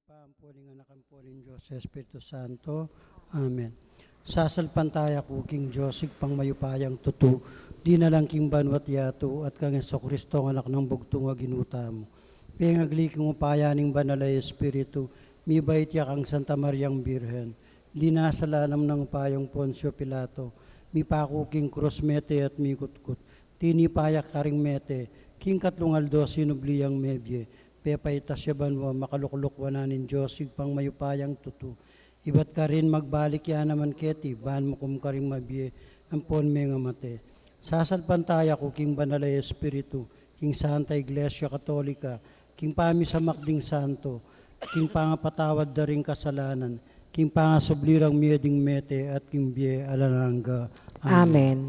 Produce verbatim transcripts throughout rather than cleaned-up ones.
Ibpa, ampo ning Anak, ampo ning Dios Espiritu Santo. Amen. Sasalpantaya ku king Dios, Ibpang mayupayang tutu, dinalan king banua't yatu, at kang Jesucristo, ang Anak nang bugtung a Ginu tamu. Pengagli king upaya ning Banal a Espiritu, mibait ya kang Santa Mariang Birhen, linasa lalam nang upayang Poncio Pilato, mipaku king krus, mete at mikutkut, tinipa ya karing mete, king katlung aldo sinubli yang mebie, pepaitas ya banua, makalukluk wanan ning Dios, Ibpang mayupayang tutu. Ibat karin magbalik ya naman keti, ban mukum karing mabie ampon mengamate. Sasalpantaya ku king Banal a Espiritu, king Santa Iglesia Katolika, king pamisamak ding santo, king pangapatawad da ring kasalanan, king pangasubli rang mie ding mete, at king bie alang angga. Amen. Amen.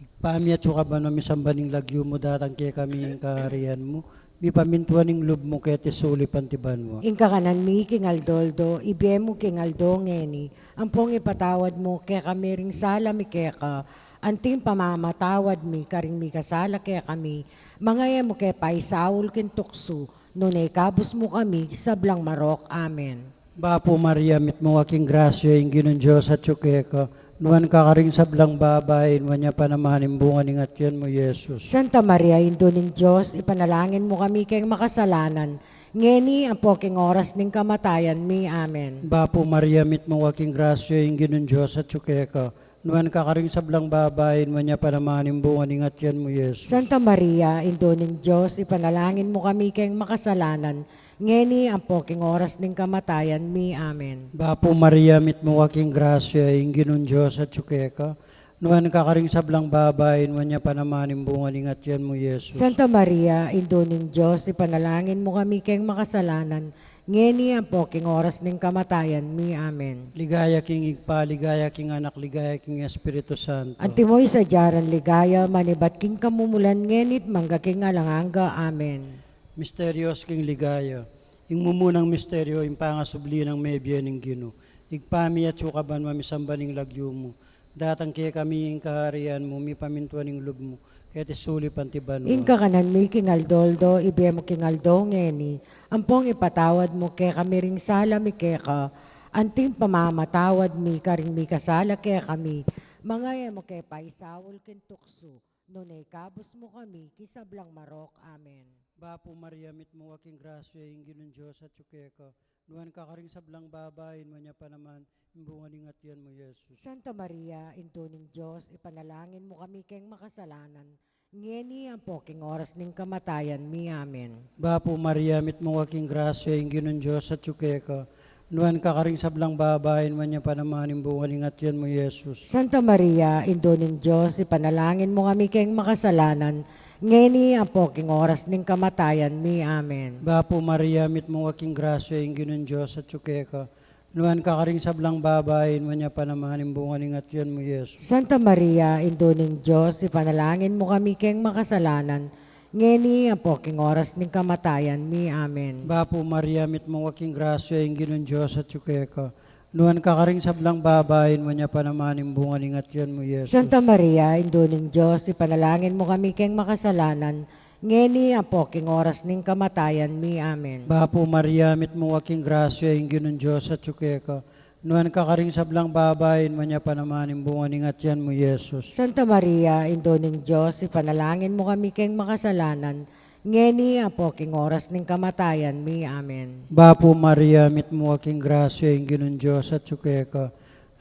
Ibpa mi, atsu ka banua, misamban ing lagyu mu, datang kekami ing kaharian mu, mipamintuan ing lub mu keti sulip anti banua. Ing kakanan mi king aldo-aldo, ibie mu king aldo ngeni, ampong ipatawad mu kekami ring sala mi keka, anting pamamatawad mi karing mikasala kekami, manga e mu ke paisaul king tuksu, nune ikabus mu kami king sablang marok. Amen. Bapu Maria, mitmu ka king grasya, ing Ginung Dios atyu keka, nuan ka karing sablang babai, nuan ya pa naman ing bunga ning atian mu, Jesus. Santa Maria, Indu ning Dios, ipanalangin mu kami keng makasalanan, ngeni ampo king oras ning kamatayan mi. Amen. Bapu Maria, mitmu ka king grasya, ing Ginung Dios atyu keka, nuan ka karing sablang babai, nuan ya pa naman ing bunga ning atian mu, Jesus. Santa Maria, Indu ning Dios, ipanalangin mu kami keng makasalanan, ngeni ampo king oras ning kamatayan mi. Amen. Bapu Maria, mitmu ka king grasya, ing Ginung Dios atyu keka, nuan ka karing sablang babai, nuan ya pa naman ing bunga ning atian mu, Jesus. Santa Maria, Indu ning Dios, ipanalangin mu kami keng makasalanan, ngeni ampo king oras ning kamatayan mi. Amen. Ligaya king Ibpa, ligaya king Anak, ligaya king Espiritu Santo. Antimo ing sadya rang ligaya, manibat king kamumulan, ngeni't mangga king alang angga. Amen. Misterios king ligaya. Ing mumunang misterio, ing pangasubli nang mebie ning Ginu. Ibpa mi atsu ka banua, misamban ing lagyu mu. Datang kekami ing kaharian mu, mipamintuan ing lub mu, keti sulip anti banua. Ing kakanan mi king aldo-aldo, ibie mu king aldo ngeni, ampong ipatawad mu kekami ring sala mi keka, anting pamamatawad mi karing mikasala kekami, manga e mu ke paisaul king tuksu, nune ikabus mu kami king sablang marok. Amen. Bapu Maria, mitmu ka king grasya, ing Ginung Dios atyu keka, nuan ka karing sablang babai, nuan ya pa naman ing bunga ning atian mu, Jesus. Santa Maria, Indu ning Dios, ipanalangin mu kami keng makasalanan, ngeni ampo king oras ning kamatayan mi. Amen. Bapu Maria, mitmu ka king grasya, ing Ginung Dios atyu keka, nuan ka karing sablang babai, nuan ya pa naman ing bunga ning atian mu, Jesus. Santa Maria, Indu ning Dios, ipanalangin mu kami keng makasalanan, ngeni ampo king oras ning kamatayan mi. Amen. Bapu Maria, mitmu ka king grasya, ing Ginung Dios atyu keka, nuan ka karing sablang babai, nuan ya pa naman ing bunga ning atian mu, Jesus. Santa Maria, Indu ning Dios, ipanalangin mu kami keng makasalanan, ngeni ampo king oras ning kamatayan mi. Amen. Bapu Maria, mitmu ka king grasya, ing Ginung Dios atyu keka, nuan ka karing sablang babai, nuan ya pa naman ing bunga ning atian mu, Jesus. Santa Maria, Indu ning Dios, ipanalangin mu kami keng makasalanan, ngeni ampo king oras ning kamatayan mi. Amen. Bapu Maria, mitmu ka king grasya, ing Ginung Dios atyu keka, nuan ka karing sablang babai, nuan ya pa naman ing bunga ning atian mu, Jesus. Santa Maria, Indu ning Dios, ipanalangin mu kami keng makasalanan, ngeni ampo king oras ning kamatayan mi. Amen. Bapu Maria, mitmu ka king grasya, ing Ginung Dios atyu keka,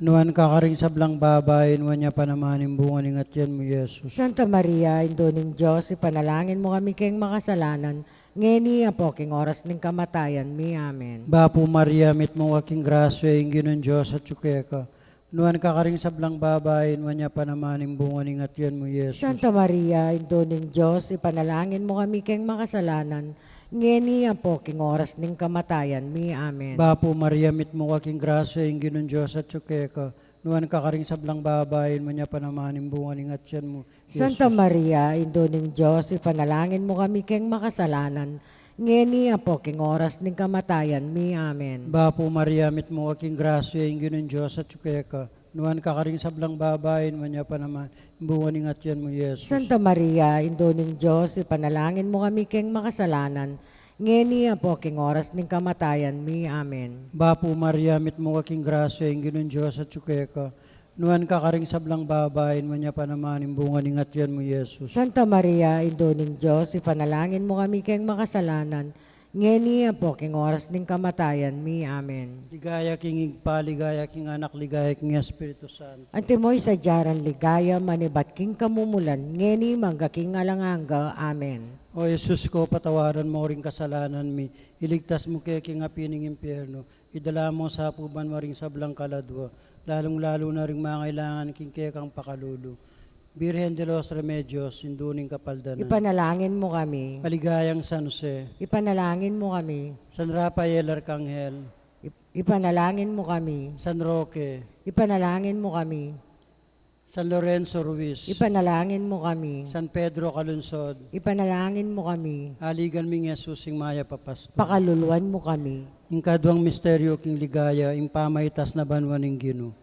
nuan ka karing sablang babai, nuan ya pa naman ing bunga ning atian mu, Jesus. Santa Maria, Indu ning Dios, ipanalangin mu kami keng makasalanan, ngeni ampo king oras ning kamatayan mi. Amen. Bapu Maria, mitmu ka king grasya, ing Ginung Dios atyu keka, nuan ka karing sablang babai, nuan ya pa naman ing bunga ning atian mu, Jesus. Santa Maria, Indu ning Dios, ipanalangin mu kami keng makasalanan, ngeni ampo king oras ning kamatayan mi. Amen. Bapu Maria, mitmu ka king grasya, ing Ginung Dios atyu keka, nuan ka karing sablang babai, nuan ya pa naman ing bunga ning atian mu, Santa Jesus. Maria, Indu ning Dios, ipanalangin mu kami keng makasalanan, ngeni ampo king oras ning kamatayan mi. Amen. Bapu Maria, mitmu ka king grasya, ing Ginung Dios atyu keka, nuan ka karing sablang babai, nuan ya pa naman ing bunga ning atian mu, Jesus. Santa Maria, Indu ning Dios, ipanalangin mu kami keng makasalanan, Ngeni ampo king oras ning kamatayan mi. Amen. Bapu Maria, mitmu ka king grasya, ing Ginung Dios atyu keka. Nuan ka karing sablang babai, nuan ya pa naman ing bunga ning atian mu, Jesus. Santa Maria, Indu ning Dios, ipanalangin mu kami keng makasalanan, ngeni ampo king oras ning kamatayan mi. Amen. Ligaya king Ibpa, ligaya king Anak, ligaya king Espiritu Santo. Antimo ing sadya rang ligaya, manibat king kamumulan, ngeni mangga king alang angga. Amen. O Jesus ko, patawaran mo ring kasalanan mi, iligtas mu ke king api ning impyerno, idala mo sa pu banua ring sablang kaladua, lalung-lalu na ring mangailangan king kekang pakalulu. Birhen de los Remedios, Indu ning Kapaldanan. Ipanalangin mu kami. Maligayang San Jose. Ipanalangin mu kami. San Rafael Arkanghel. Ip-, ipanalangin mu kami. San Roque. Ipanalangin mu kami. San Lorenzo Ruiz. Ipanalangin mu kami. San Pedro Calungsod. Ipanalangin mu kami. Aligan ming Jesus, ing mayap a pastor. Pakaluluan mu kami. Ing kaduang misteryo king ligaya, ing pamaitas na banua ning Ginu.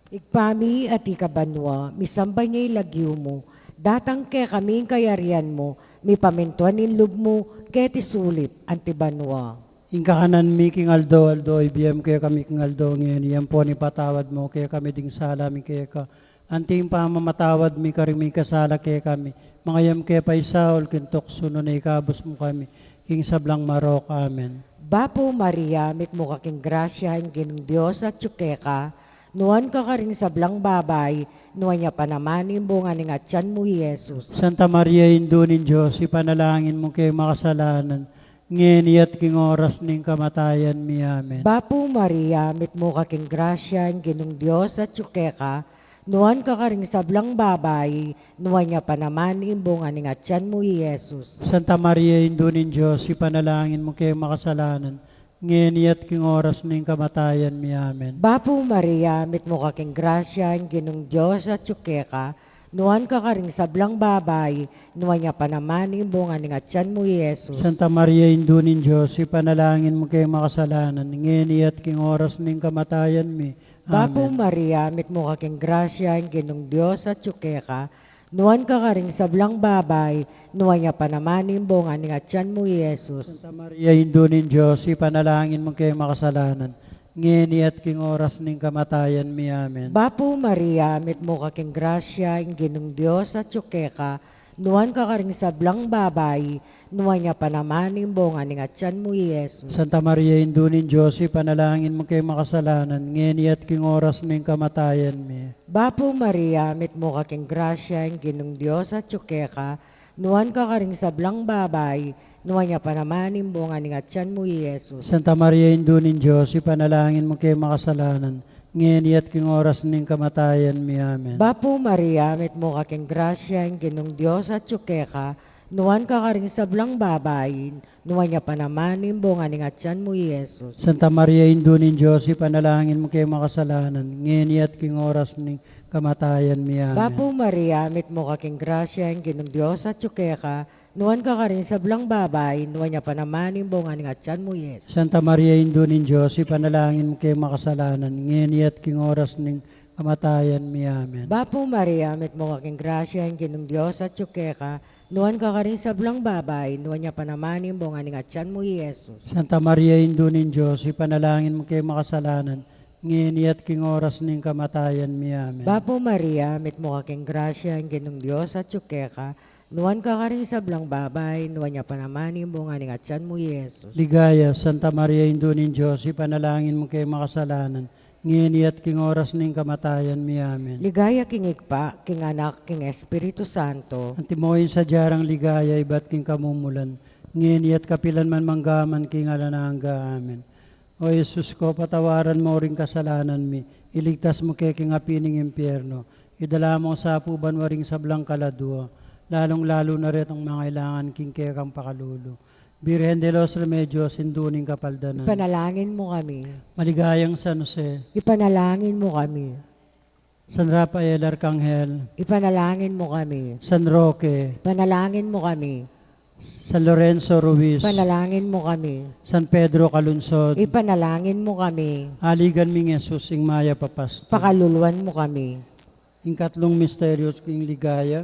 Ibpa mi, atiu ka banua, misamban ya ing lagyu mu, datang kekami ing kayarian mu, mipamintuan ing lub mu, keti sulip anti banua. Ing kakanan mi king aldo-aldo, ibie mu kekami king aldo ngeni, ampon ipatawad mu kekami ding sala mi keka, anti ing pamamatawad mi karing mikasala kekami, manga e mu ke paisaul king tuksu, nune ikabus mu kami king sablang marok. Amen. Bapu Maria, mitmu ka king grasya, ing Ginung Dios atyu keka, nuan ka karing sablang babai, nuan ya pa naman ing bunga ning atian mu, i Jesus. Santa Maria, Indu ning Dios, ipanalangin mu keng makasalanan, ngeni at king oras ning kamatayan mi. Amen. Bapu Maria, mitmu ka king grasya, ing Ginung Dios atyu keka, nuan ka karing sablang babai, nuan ya pa naman ing bunga ning atian mu, i Jesus. Santa Maria, Indu ning Dios, ipanalangin mu keng makasalanan, ngeni at king oras ning kamatayan mi. Amen. Bapu Maria, mitmu ka king grasya, ing Ginung Dios atyu keka, nuan ka karing sablang babai, nuan ya pa naman ing bunga ning atian mu, i Jesus. Santa Maria, Indu ning Dios, ipanalangin mu keng makasalanan, ngeni at king oras ning kamatayan mi. Bapu Amen. Maria, mitmu ka king grasya, ing Ginung Dios atyu keka, nuan ka karing sablang babai, nuan ya pa naman ing bunga ning atian mu, i Jesus. Santa Maria, Indu ning Dios, ipanalangin mu keng makasalanan, ngeni at king oras ning kamatayan mi. Amen. Bapu Maria, mitmu ka king grasya, ing Ginung Dios atyu keka, nuan ka karing sablang babai, nuan ya pa naman ing bunga ning atian mu, i Jesus. Santa Maria, Indu ning Dios, ipanalangin mu keng makasalanan, ngeni at king oras ning kamatayan mi. Bapu Maria, mitmu ka king grasya, ing Ginung Dios atyu keka, nuan ka karing sablang babai, nuan ya pa naman ing bunga ning atian mu, i Jesus. Santa Maria, Indu ning Dios, ipanalangin mu keng makasalanan, ngeni at king oras ning kamatayan mi. Amen. Bapu Maria, mitmu ka king grasya, ing Ginung Dios atyu keka, nuan ka karing sablang babai, nuan ya pa naman ing bunga ning atian mu, i Jesus. Santa Maria, Indu ning Dios, ipanalangin mu keng makasalanan, ngeni at king oras ning kamatayan mi. Amen. Bapu Maria, mitmu ka king grasya, ing Ginung Dios atyu keka, nuan ka karing sablang babai, nuan ya pa naman ing bunga ning atian mu, i Jesus. Santa Maria, Indu ning Dios, ipanalangin mu keng makasalanan, ngeni at king oras ning kamatayan mi. Amen. Bapu Maria, mitmu ka king grasya, ing Ginung Dios atyu keka, nuan ka karing sablang babai, nuan ya pa naman ing bunga ning atian mu, i Jesus. Santa Maria, Indu ning Dios, ipanalangin mu keng makasalanan, ngeni at king oras ning kamatayan mi. Amen. Bapu Maria, mitmu ka king grasya, ing Ginung Dios atyu keka, nuan ka karing sablang babai, nuan ya pa naman ing bunga ning atian mu, i Jesus. Ligaya, Santa Maria, Indu ning Dios, ipanalangin mu keng makasalanan, ngeni at king oras ning kamatayan mi. Amen. Ligaya king Ibpa, king Anak, king Espiritu Santo. Antimo ing sadya rang ligaya ibat king kamumulan, ngeni at kapilan man, mangga man king alang angga. Amen. O Jesus ko, patawaran mo ring kasalanan mi, iligtas mu ke king api ning impyerno, idala mo sa pu banua ring sablang kaladua, lalung-lalu na retang mangailangan king kekang pakalulu. Birhen de los Remedios, Indu ning Kapaldanan. Ipanalangin mu kami. Maligayang San Jose. Ipanalangin mu kami. San Rafael Arkanghel. Ipanalangin mu kami. San Roque. Ipanalangin mu kami. San Lorenzo Ruiz. Ipanalangin mu kami. San Pedro Calungsod. Ipanalangin mu kami. Aligan ming Jesus, ing mayap a pastor. Pakaluluan mu kami. Ing katlung misteryo king ligaya,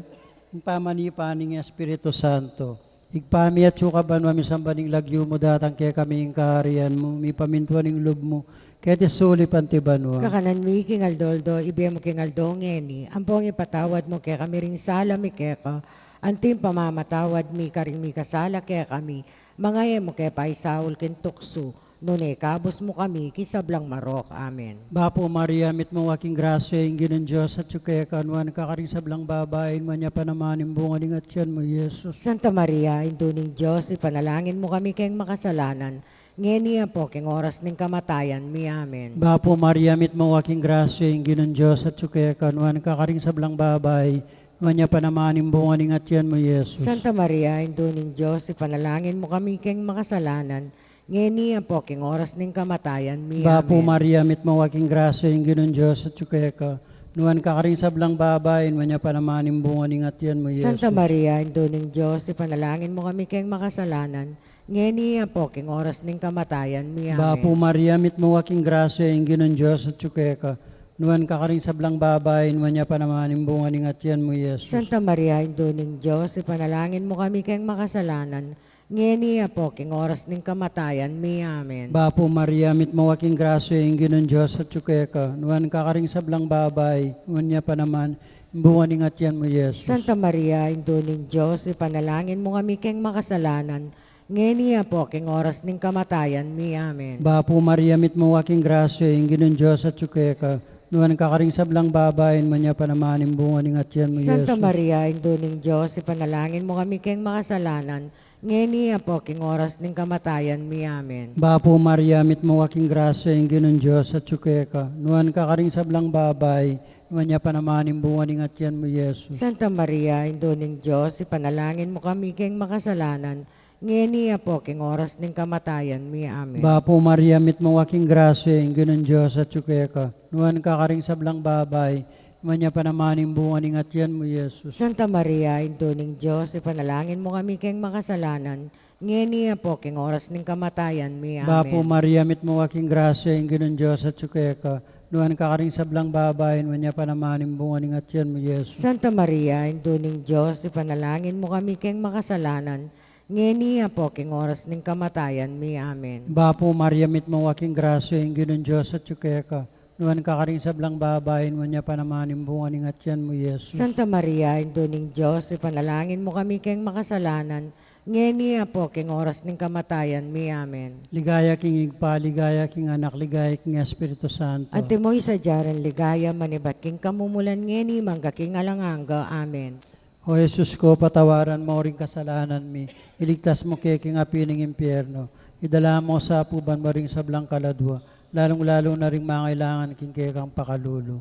ing pamanipa ning Espiritu Santo. Ibpa mi, atsu ka banua, misamban ing lagyu mu, datang kekami ing kayarian mu, mipamintuan ing lub mu, keti sulip anti banua. Kakanan mi king aldo-aldo ibie mu king aldo ngeni, ampong ipatawad mu kekami ring sala mi keka, anti ing pamamatawad mi karing mikasala kekami, manga e mu ke paisaul king tuksu, nune ikabus mu kami king sablang marok. Amen. Bapu Maria, mitmu ka king grasya, ing Ginung Dios atyu keka, nuan ka karing sablang babai, nuan ya pa naman ing bunga ning atian mu, Jesus. Santa Maria, Indu ning Dios, ipanalangin mu kami keng makasalanan, ngeni ampo king oras ning kamatayan mi. Amen. Bapu Maria, mitmu ka king grasya, ing Ginung Dios atyu keka, nuan ka karing sablang babai, nuan ya pa naman ing bunga ning atian mu, Jesus. Santa Maria, Indu ning Dios, ipanalangin mu kami keng makasalanan, ngeni ampo king oras ning kamatayan mi. Bapu Amen. Maria, mitmu ka king grasya, ing Ginung Dios atyu keka, nuan ka karing sablang babai, nuan ya pa naman ing bunga ning atian mu, Santa Jesus. Maria, Indu ning Dios, ipanalangin mu kami keng makasalanan, ngeni ampo king oras ning kamatayan mi. Amen. Bapu Maria, mitmu ka king grasya, ing Ginung Dios atyu keka, nuan ka karing sablang babai, nuan ya pa naman ing bunga ning atian mu, Jesus. Santa Maria, Indu ning Dios, ipanalangin mu kami keng makasalanan, ngeni ampo king oras ning kamatayan mi. Amen. Bapu Maria, mitmu ka king grasya, ing Ginung Dios atyu keka, nuan ka karing sablang babai, nuan ya pa naman ing bunga ning atian mu, Jesus. Santa Maria, Indu ning Dios, ipanalangin mu kami keng makasalanan, ngeni ampo king oras ning kamatayan mi. Amen. Bapu Maria, mitmu ka king grasya, ing Ginung Dios atyu keka, nuan ka karing sablang babai, nuan ya pa naman ing bunga ning atian mu, Santa Jesus. Maria, Indu ning Dios, ipanalangin mu kami keng makasalanan, ngeni ampo king oras ning kamatayan mi. Amen. Bapu Maria, mitmu ka king grasya, ing Ginung Dios atyu keka, nuan ka karing sablang babai, nuan ya pa naman ing bunga ning atian mu, Jesus. Santa Maria, Indu ning Dios, ipanalangin mu kami keng makasalanan, ngeni ampo king oras ning kamatayan mi. Amen. Bapu Maria, mitmu ka king grasya, ing Ginung Dios atyu keka, nuan ka karing sablang babai, nuan ya pa naman ing bunga ning atian mu, Jesus. Santa Maria, Indu ning Dios, ipanalangin mu kami keng makasalanan, ngeni ampo king oras ning kamatayan mi. Amen. Bapu Maria, mitmu ka king grasya, ing Ginung Dios atyu keka, nuan ka karing sablang babai, nuan ya pa naman ing bunga ning atian mu, Jesus. Santa Maria, Indu ning Dios, ipanalangin mu kami keng makasalanan, ngeni ampo king oras ning kamatayan mi. Amen. Bapu Maria, mitmu ka king grasya, ing Ginung Dios atyu keka, nuan ka karing sablang babai, nuan ya pa naman ing bunga ning atian mu, Jesus. Santa Maria, Indu ning Dios, ipanalangin mu kami keng makasalanan, ngeni ampo king oras ning kamatayan mi. Amen. Ligaya king Ibpa, ligaya king Anak, ligaya king Espiritu Santo. Antimo ing sadya ring ligaya, manibat king kamumulan, ngeni mangga king alang angga. Amen. O Jesus ko, patawaran mo ring kasalanan mi, iligtas mo ke king api ning impyerno, idala mo sa apuban mo ring sablang kaladua, lalung-lalu na ring mangailangan king kekang pakalulu.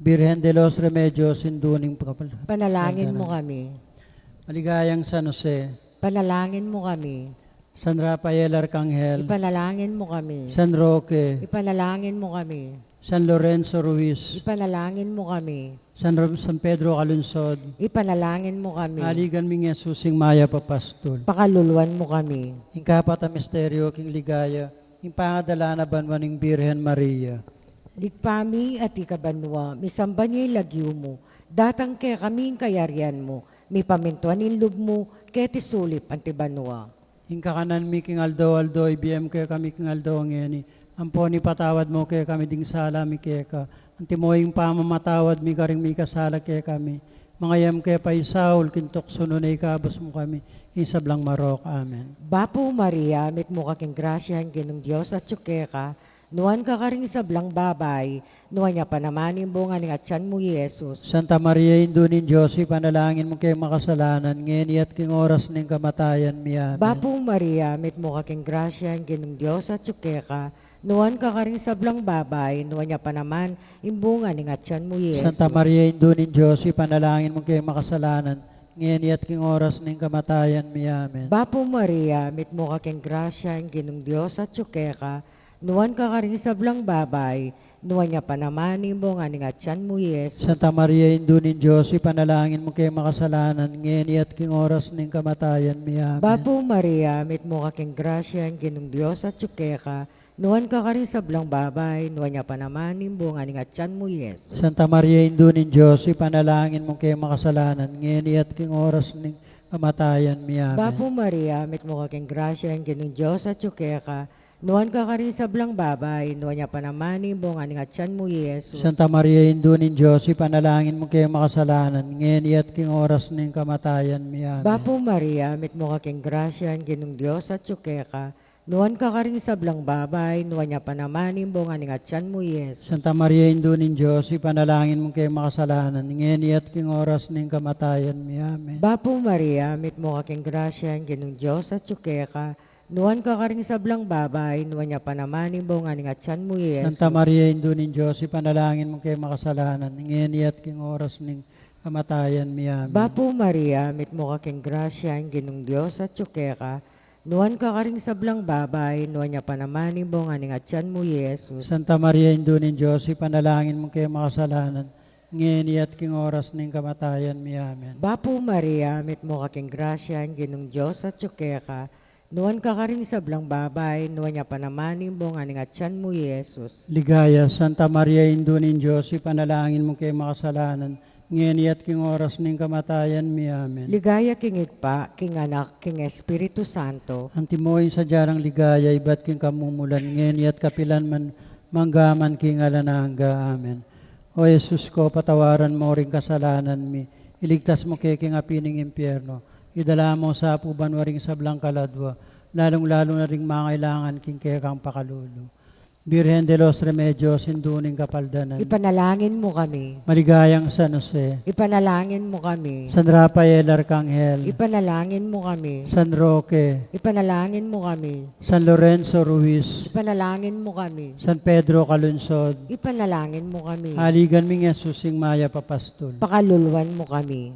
Birhen de los Remedios, Indu ning kapal-, Panalangin mu kami. Maligayang San Jose. Panalangin mu kami. San Rafael Arcangel. Ipanalangin mu kami. San Roque. Ipanalangin mu kami. San Lorenzo Ruiz. Ipanalangin mu kami. San Ro-, San Pedro Calungsod. Ipanalangin mu kami. Aligan ming Jesus, ing mayap a pastul. Pakaluluan mu kami. Ing kapat a misteryo king ligaya, ing pangadala na banua ning Birhen Maria. Ibpa mi, atiu ka banua, misamban ya ing lagyu mu, datang kekami ing kayarian mu, mipamintuan ing lub mu, keti sulip anti banua. Ing kakanan mi king aldo-aldo ibie mu kekami king aldo ngeni, ampon ipatawad mu kekami ding sala mi keka, antimo ing pamamatawad mi karing mikasala kekami. Manga e mu ke paisaul king tuksu, nune ikabus mu kami king sablang marok. Amen. Bapu Maria, mitmu ka king grasya, ing Ginung Dios atyu keka, nuan ka karing sablang babai, nuan ya pa naman ing bunga ning atian mu, Jesus. Santa Maria, Indu ning Dios, ipanalangin mu keng makasalanan, ngeni at king oras ning kamatayan mi. Amen. Bapu Maria, mitmu ka king grasya, ing Ginung Dios atyu keka, nuan ka karing sablang babai, nuan ya pa naman ing bunga ning atian mu, Jesus. Santa Maria, Indu ning Dios, ipanalangin mu keng makasalanan, ngeni at king oras ning kamatayan mi. Amen. Bapu Maria, mitmu ka king grasya, ing Ginung Dios atyu keka, nuan ka karing sablang babai, nuan ya pa naman ing bunga ning atian mu, Jesus. Santa Maria, Indu ning Dios, ipanalangin mu keng makasalanan, ngeni at king oras ning kamatayan mi. Amen. Bapu Maria, mitmu ka king grasya, ing Ginung Dios atyu keka, nuan ka karing sablang babai, nuan ya pa naman ing bunga ning atian mu, Jesus. Santa Maria, Indu ning Dios, ipanalangin mu keng makasalanan, ngeni at king oras ning kamatayan mi. Amen. Bapu Maria, mitmu ka king grasya, ing Ginung Dios atyu keka, nuan ka karing sablang babai, nuan ya pa naman ing bunga ning atyan mu, i Jesus. Santa Maria, Indu ning Dios, ipanalangin mu keng makasalanan, ngeni at king oras ning kamatayan mi. Amen. Bapu Maria, mitmu ka king grasya, ing Ginung Dios atyu keka, nuan ka karing sablang babai, nuan ya pa naman ing bunga ning atyan mu, i Jesus. Santa Maria, Indu ning Dios, ipanalangin mu keng makasalanan, ngeni at king oras ning kamatayan mi. Amen. Bapu Maria, mitmu ka king grasya, ing Ginung Dios atyu keka, nuan ka karing sablang babai, nuan ya pa naman ing bunga ning atyan mu, i Jesus. Santa Maria, Indu ning Dios, ipanalangin mu keng makasalanan, ngeni at king oras ning kamatayan mi. Amen. Bapu Maria, mitmu ka king grasya, ing Ginung Dios atyu keka, nuan ka karing sablang babai, nuan ya pa naman ing bunga ning atyan mu, i Jesus. Santa Maria, Indu ning Dios, ipanalangin mu keng makasalanan, ngeni at king oras ning kamatayan mi. Amen. Bapu Maria, mitmu ka king grasya, ing Ginung Dios atyu keka, nuan ka karing sablang babai, nuan ya pa naman ing bunga ning atyan mu, i Jesus. Ligaya, Santa Maria, Indu ning Dios, ipanalangin mu keng makasalanan, ngeni at king oras ning kamatayan mi. Amen. Ligaya king Ibpa, king Anak, king Espiritu Santo. Antimo ing sadya nang ligaya, ibat king kamumulan, ngeni at kapilan man, mangga man king alang angga. Amen. O Jesus ko, patawaran mu ring kasalanan mi, iligtas mu kami king api ning impyerno, idala mu sa pu banua ring sablang kaladua, lalung-lalu na ring mangailangan king kekang pakalulu. Birhen de los Remedios, Indu ning Kapaldanan. Ipanalangin mu kami. Maligayang San Jose. Ipanalangin mu kami. San Rafael Arkanghel. Ipanalangin mu kami. San Roque. Ipanalangin mu kami. San Lorenzo Ruiz. Ipanalangin mu kami. San Pedro Calungsod. Ipanalangin mu kami. Aligan ming Jesus, ing mayap a pastul. Pakaluluan mu kami.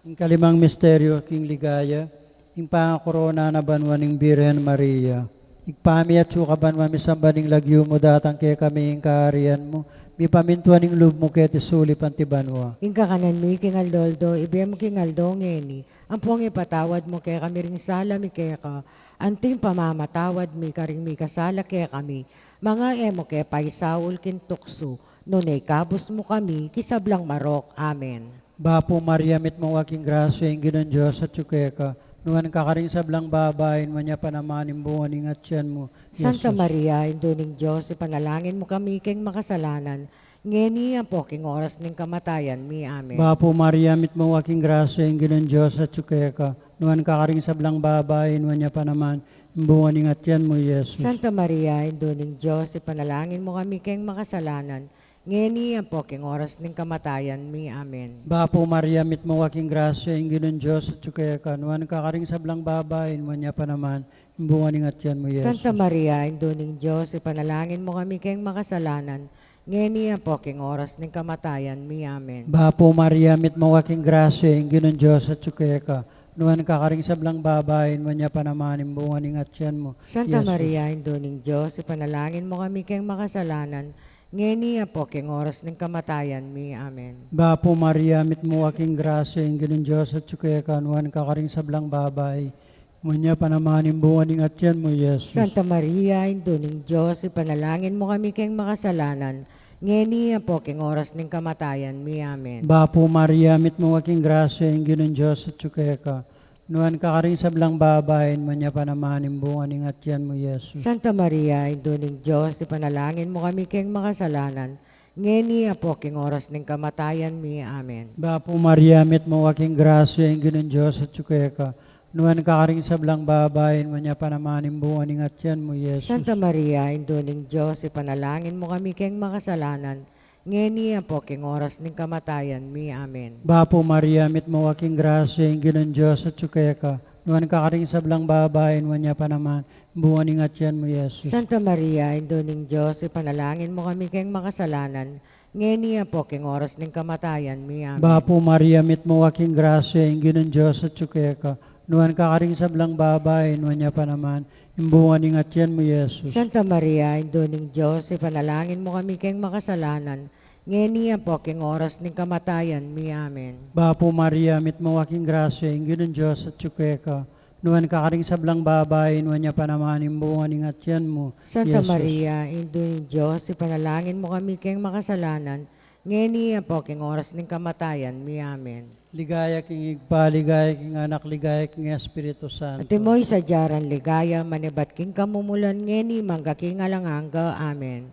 Ing kalimang misteryo king ligaya, ing pangakorona na banua ning Birhen Maria. Ibpa mi, atsu ka banua, misamban ing lagyu mu, datang kekami ing kaharian mu, mipamintuan ing lub mu keti sulip anti banua. Ing kakanan mi king aldo-aldo, ibie mu king aldo ngeni, ampong ipatawad mu kekami ring sala mi keka, anting pamamatawad mi karing mikasala kekami, manga e mu ke paisaul king tuksu, nune ikabus mu kami king sablang marok. Amen. Bapu Maria, mitmu ka king grasya, ing Ginung Dios atsu keka, nuan ka karing sablang babai, nuan ya pa naman ing bunga ning atyan mu, Santa Jesus. Maria, Indu ning Dios, ipanalangin mu kami keng makasalanan, ngeni ampo king oras ning kamatayan mi. Amen. Bapu Maria, mitmu ka king grasya, ing Ginung Dios atsu keka, nuan ka karing sablang babai, nuan ya pa naman ing bunga ning atyan mu, Jesus. Santa Maria, Indu ning Dios, ipanalangin mu kami keng makasalanan, ngeni ampo king oras ning kamatayan mi. Amen. Bapu Maria, mitmu ka king grasya, ing Ginung Dios atsu keka, nuan ka karing sablang babai, nuan ya pa naman ing bunga ning atyan mu, Jesus. Santa Maria, Indu ning Dios, ipanalangin mu kami keng makasalanan, ngeni ampo king oras ning kamatayan mi. Amen. Bapu Maria, mitmu ka king grasya, ing Ginung Dios atsu keka, nuan ka karing sablang babai, nuan ya pa naman ing bunga ning atyan mu, Santa Jesus. Maria, Indu ning Dios, ipanalangin mu kami keng makasalanan, ngeni ampo king oras ning kamatayan mi. Amen. Bapu Maria, mitmu ka king grasya, ing Ginung Dios atsu keka, nuan ka karing sablang babai, nuan ya pa naman ing bunga ning atyan mu, Jesus. Santa Maria, Indu ning Dios, ipanalangin mu kami keng makasalanan, ngeni ampo king oras ning kamatayan mi. Amen. Bapu Maria, mitmu ka king grasya, ing Ginung Dios atsu keka, nuan ka karing sablang babai, nuan ya pa naman ing bunga ning atyan mu, Jesus. Santa Maria, Indu ning Dios, ipanalangin mu kami keng makasalanan, ngeni ampo king oras ning kamatayan mi. Amen. Bapu Maria, mitmu ka king grasya, ing Ginung Dios atsu keka, nuan ka karing sablang babai, nuan ya pa naman ing bunga ning atyan mu, Jesus. Santa Maria, Indu ning Dios, ipanalangin mu kami keng makasalanan, ngeni ampo king oras ning kamatayan mi. Amen. Bapu Maria, mitmu ka king grasya, ing Ginung Dios atsu keka, nuan ka karing sablang babai, nuan ya pa naman ing bunga ning atyan mu, Jesus. Santa Maria, Indu ning Dios, ipanalangin mu kami keng makasalanan, ngeni ampo king oras ning kamatayan mi. Amen. Bapu Maria, mitmu ka king grasya, ing Ginung Dios atsu keka, nuan ka karing sablang babai, nuan ya pa naman ing bunga ning atyan mu, Jesus. Santa Maria, Indu ning Dios, ipanalangin mu kami keng makasalanan, ngeni ampo king oras ning kamatayan mi. Amen. Bapu Maria, mitmu ka king grasya, ing Ginung Dios atsu keka, nuan ka karing sablang babai, nuan ya pa naman ing bunga ning atyan mu, Santa Jesus. Maria, Indu ning Dios, ipanalangin mu kami keng makasalanan, ngeni ampo king oras ning kamatayan mi. Amen. Ligaya king Ibpa, ligaya king Anak, ligaya king Espiritu Santo. Antimo ing sadya nang ligaya, manibat king kamumulan, ngeni, mangga king alang angga. Amen.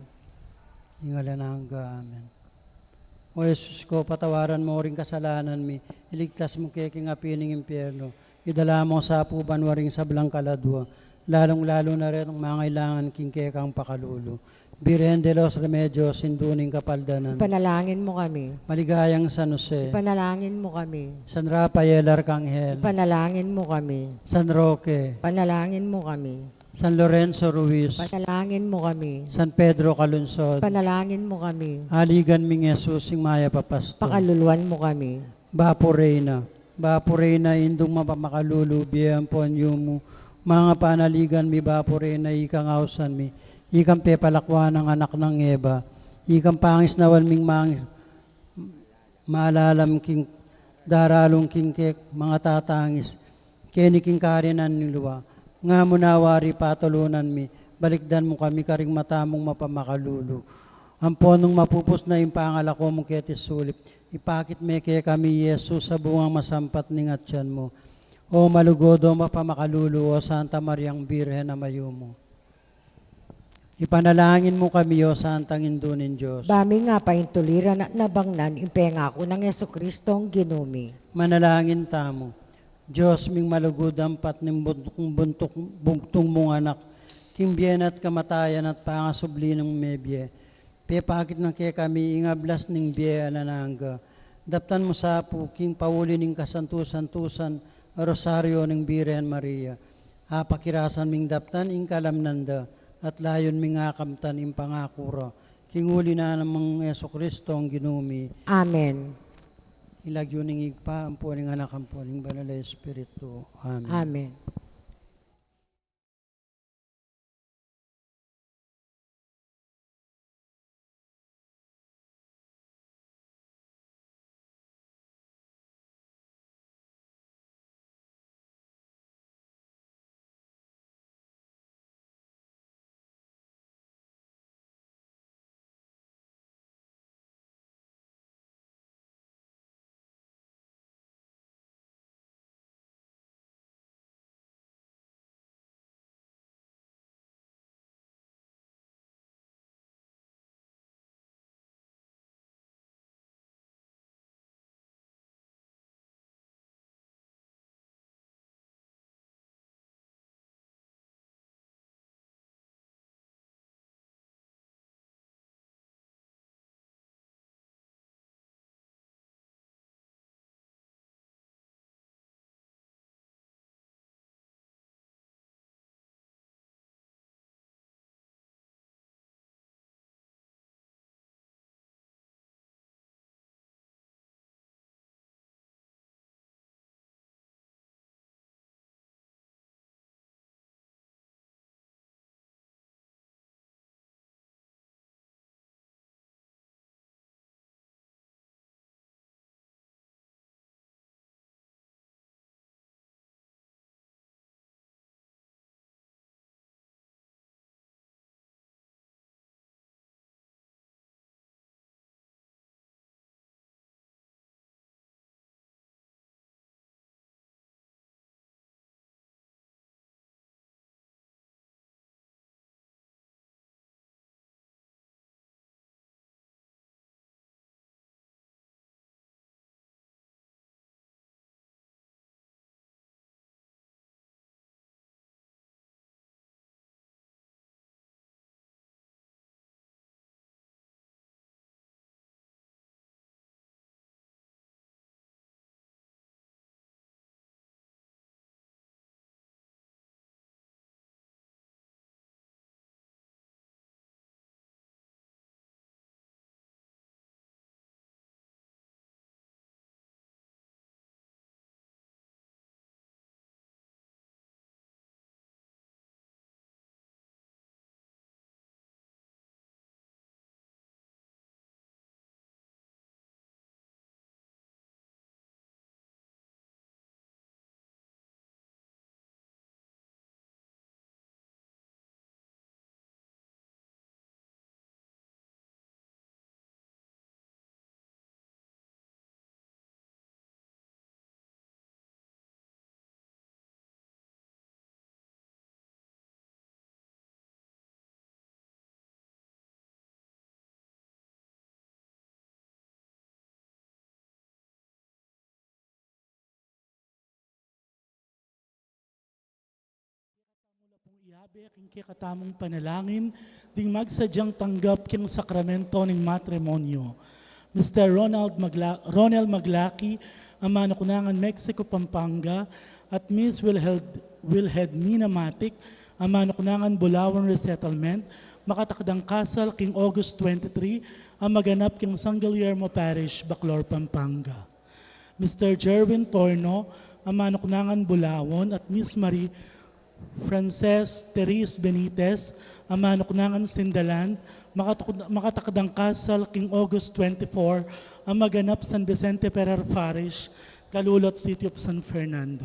King alang angga. Amen. O Jesus ko, patawaran mo ring kasalanan mi, iligtas mu ke king api ning impyerno, idala mu sa pu banua ring sablang kaladua, lalung-lalu na retang mangailangan king kekang pakalulu. Birhen de los Remedios, Indu ning Kapaldanan. Ipanalangin mo kami. Maligayang San Jose. Ipanalangin mo kami. San Rafael Arkanghel. Ipanalangin mo kami. San Roque. Ipanalangin mo kami. San Lorenzo Ruiz. Ipanalangin mo kami. San Pedro Calungsod. Ipanalangin mo kami. Aligan ming Jesus, ing mayap a pastor. Pakaluluan mo kami. Bapu Reyna, Bapu Reyna, Indung mapamakalulu, bie ampon yumu, manga panaligan mi, Bapu Reyna, ikang ausan mi, ikang pepalakwan nang anak nang Eva, ikang pangisnawan ming mangis, malalam king daralung king kek, manga tatangis, keni king karinan ning lua. Nga mu na wari patulunan mi, balikdan mu kami karing mata mung mapamakalulu. Ampon nung mapupus na ing pangalako mu keti sulip, ipakit me kekami i Jesus a bungang masampat ning atian mu. O malugud, o mapamakalulu, o Santa Mariang Birhen a mayumu. Ipanalangin mu kami, o Santang Indu ning Dios. Ba ming apaintuliran at nabangnan ing pengaku nang Jesucristong Ginu mi. Manalangin tamu. Dios ming malugud, ampat ning buntuk, buntuk, bugtung mung Anak, king bie na at kamatayan at pangasubli nang mebie, pepakit na kekami ing ablas ning bie alang angga. Daptan mu sa pu king pauli ning kasantu-santusan a Rosario ning Birhen Maria, apakirasan ming daptan ing kalamnan da, at layun ming akamtan ing pangaku ra, king uli na nang Jesucristong Ginu mi. Amen. King lagyu ning Ibpa, ampo ning Anak, ampo ning Banal a Espiritu. Amen. Amen. Yabe king kekatamung panalangin ding magsadyang tanggap king sakramento ning matrimonyo. Mister Ronald Magla-, Ronel Maglaki, a manuknangan Mexico, Pampanga, at Miss Wilhed-, Wilhelmina Matic, a manuknangan Bulawan Resettlement, makatakdang kasal king August twenty-three, a maganap king San Guillermo Parish, Baclor, Pampanga. Mister Jerwin Torno, a manuknangan Bulawan, at Miss Marie Frances Therese Benitez, a manuknangan Sindalan, makatuk-, makatakdang kasal king August twenty-four, a maganap San Vicente Ferrer Parish, Calulot, City of San Fernando.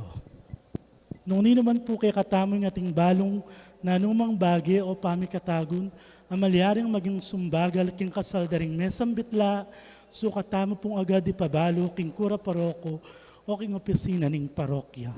Nung ninu man pu kekatamu ing ating balung nanumang bage o pamikatagun a malyaring maging sumbagal king kasal da ring mesambit la, sukat tamu pung agad ipabalu king kura paroko o king opisina ning parokya.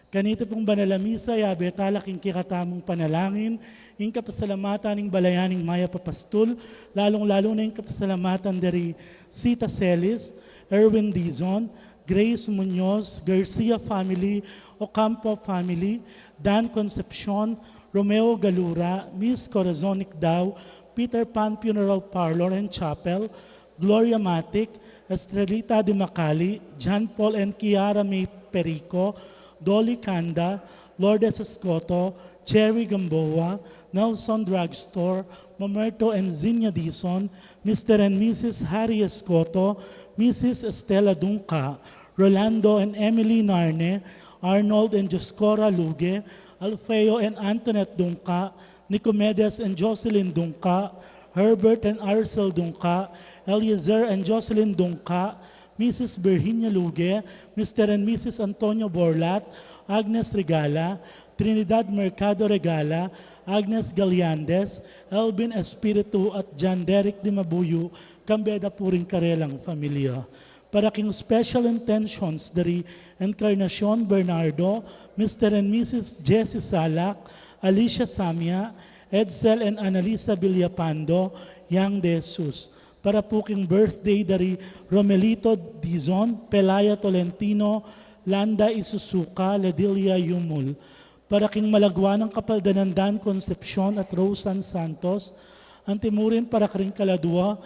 Kanita pung banal a misa, yabe tala king kekatamung panalangin ing kapasalamatan ning balayan ning mayap a pastul, lalung-lalu na ing kapasalamatan da ri Sita Celis, Erwin Dizon, Grace Muñoz, Garcia family, Ocampo family, Dan Concepcion, Romeo Galura, Miss Corazon Nicdao, Peter Pan Funeral Parlor and Chapel, Gloria Matic, Estrelita de Macali, John Paul and Kiara May Perico, Dolly Canda, Lourdes Escoto, Cherry Gamboa, Nelson Drugstore, Mamerto and Zinia Dizon, Mister and Missus Harry Escoto, Missus Estela Dungca, Rolando and Emily Narne, Arnold and Joscora Luge, Alfeo and Antoinette Dungca, Nicomedes and Jocelyn Dungca, Herbert and Arcel Dungca, Eliezer and Jocelyn Dungca, Missus Virginia Luge, Mister and Missus Antonio Borlat, Agnes Regala, Trinidad Mercado Regala, Agnes Galiandes, Elvin Espiritu at John Derek Dimabuyo, kambe da pu ring karelang familia. Para king special intentions da ri Encarnacion Bernardo, Mister and Missus Jessie Salak, Alicia Samia, Edsel and Annalisa Villapando, Yang de Jesus. Para pu king birthday da ri Romelito Dizon, Pelaya Tolentino, Landa Isusuka, Ledilia Yumul. Para king malagwa nang kapaldanan Dan Concepcion at Rosan Santos, antimurin para karing kaladua,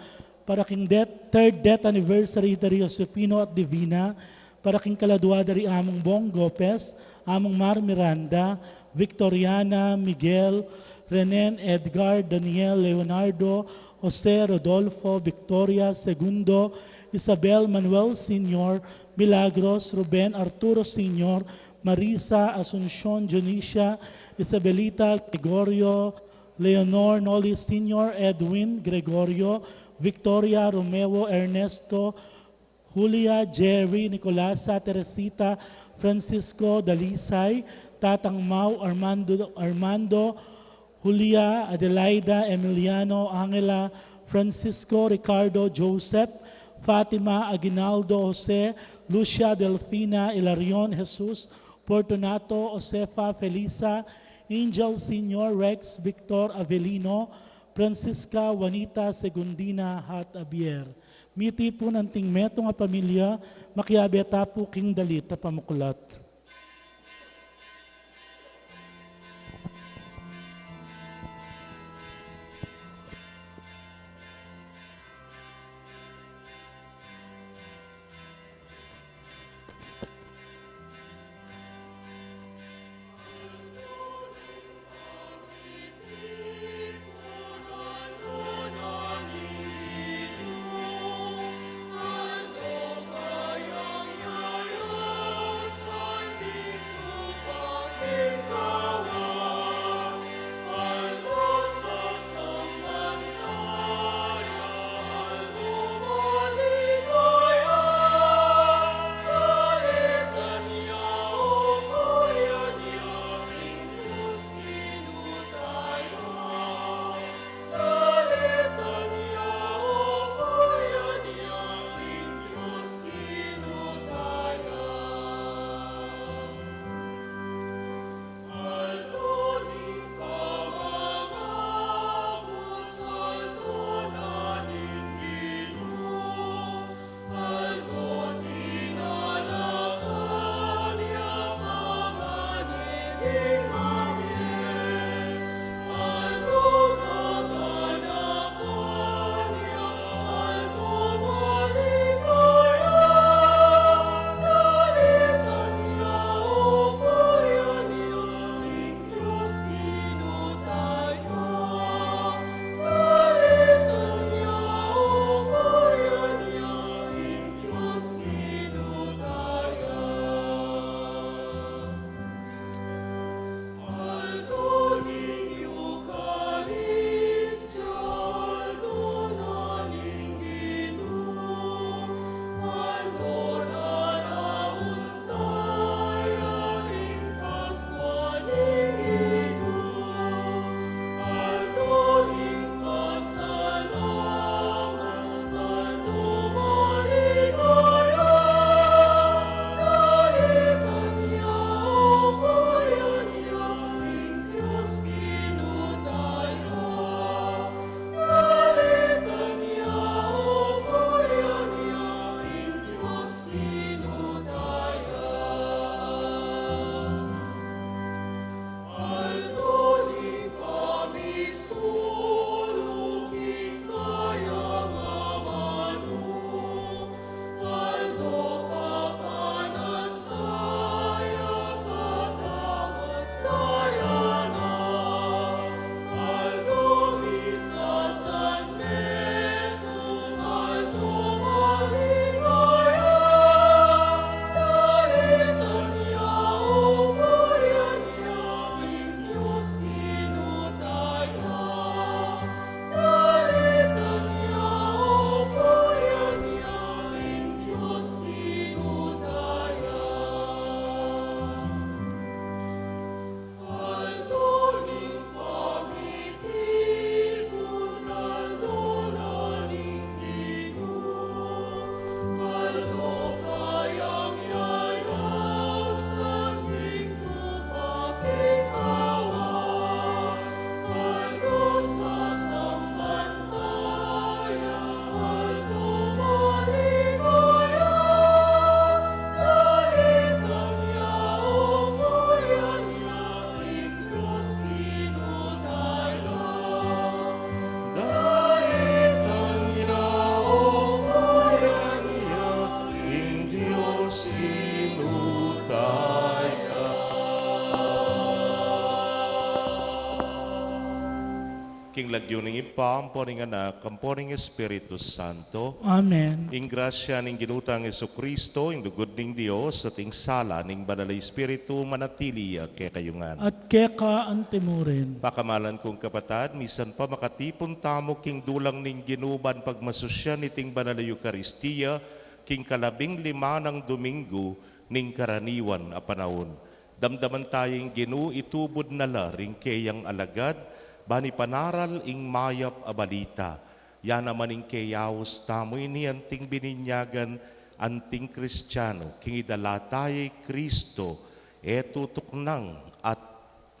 para king death, third death anniversary da ri Josefino at Divina, para king kaladua da ri Among Bong Gopez, Among Mar Miranda, Victoriana, Miguel, Renen, Edgar, Daniel, Leonardo, Jose, Rodolfo, Victoria, Segundo, Isabel, Manuel Senior, Milagros, Ruben, Arturo Senior, Marisa, Asuncion, Dionisia, Isabelita, Gregorio, Leonor, Noli Senior, Edwin, Gregorio, Victoria, Romeo, Ernesto, Julia, Jerry, Nicolasa, Teresita, Francisco, Dalisay, Tatang Mau, Armando, Armando, Julia, Adelaida, Emiliano, Angela, Francisco, Ricardo, Joseph, Fatima, Aguinaldo, Jose, Lucia, Delfina, Hilarion, Jesus, Fortunato, Josefa, Felisa, Angel Senior, Rex, Victor, Avelino, Francisca, Juanita, Segundina, at Javier. Miti pu ngan anting metung a pamilya, makiabe ta pu king dalit a pamuklat. King lagyu ning Ibpa, ampo ning Anak, ampo ning Espiritu Santo. Amen. Ing grasya ning Ginu tang Jesucristo, ing lugud ning Dios, at ing sala ning Banal a Espiritu, manatili ya kekayu ngan. At keka antimurin. Pakamalan kung kapatad, misan pa makatipun tamu king dulang ning Ginu ban pagmasusyan iting Banal a Eukaristia, king kalabing lima nang Domingo ning karaniwan a panaun. Damdaman taya ing Ginu itubud na la ring keyang alagad, ban ipanaral ing mayap a balita. Ya naman ing keyaus tamu ini anting bininyagan, anting Kristiano, king idala taya i Kristo, e tutuknang at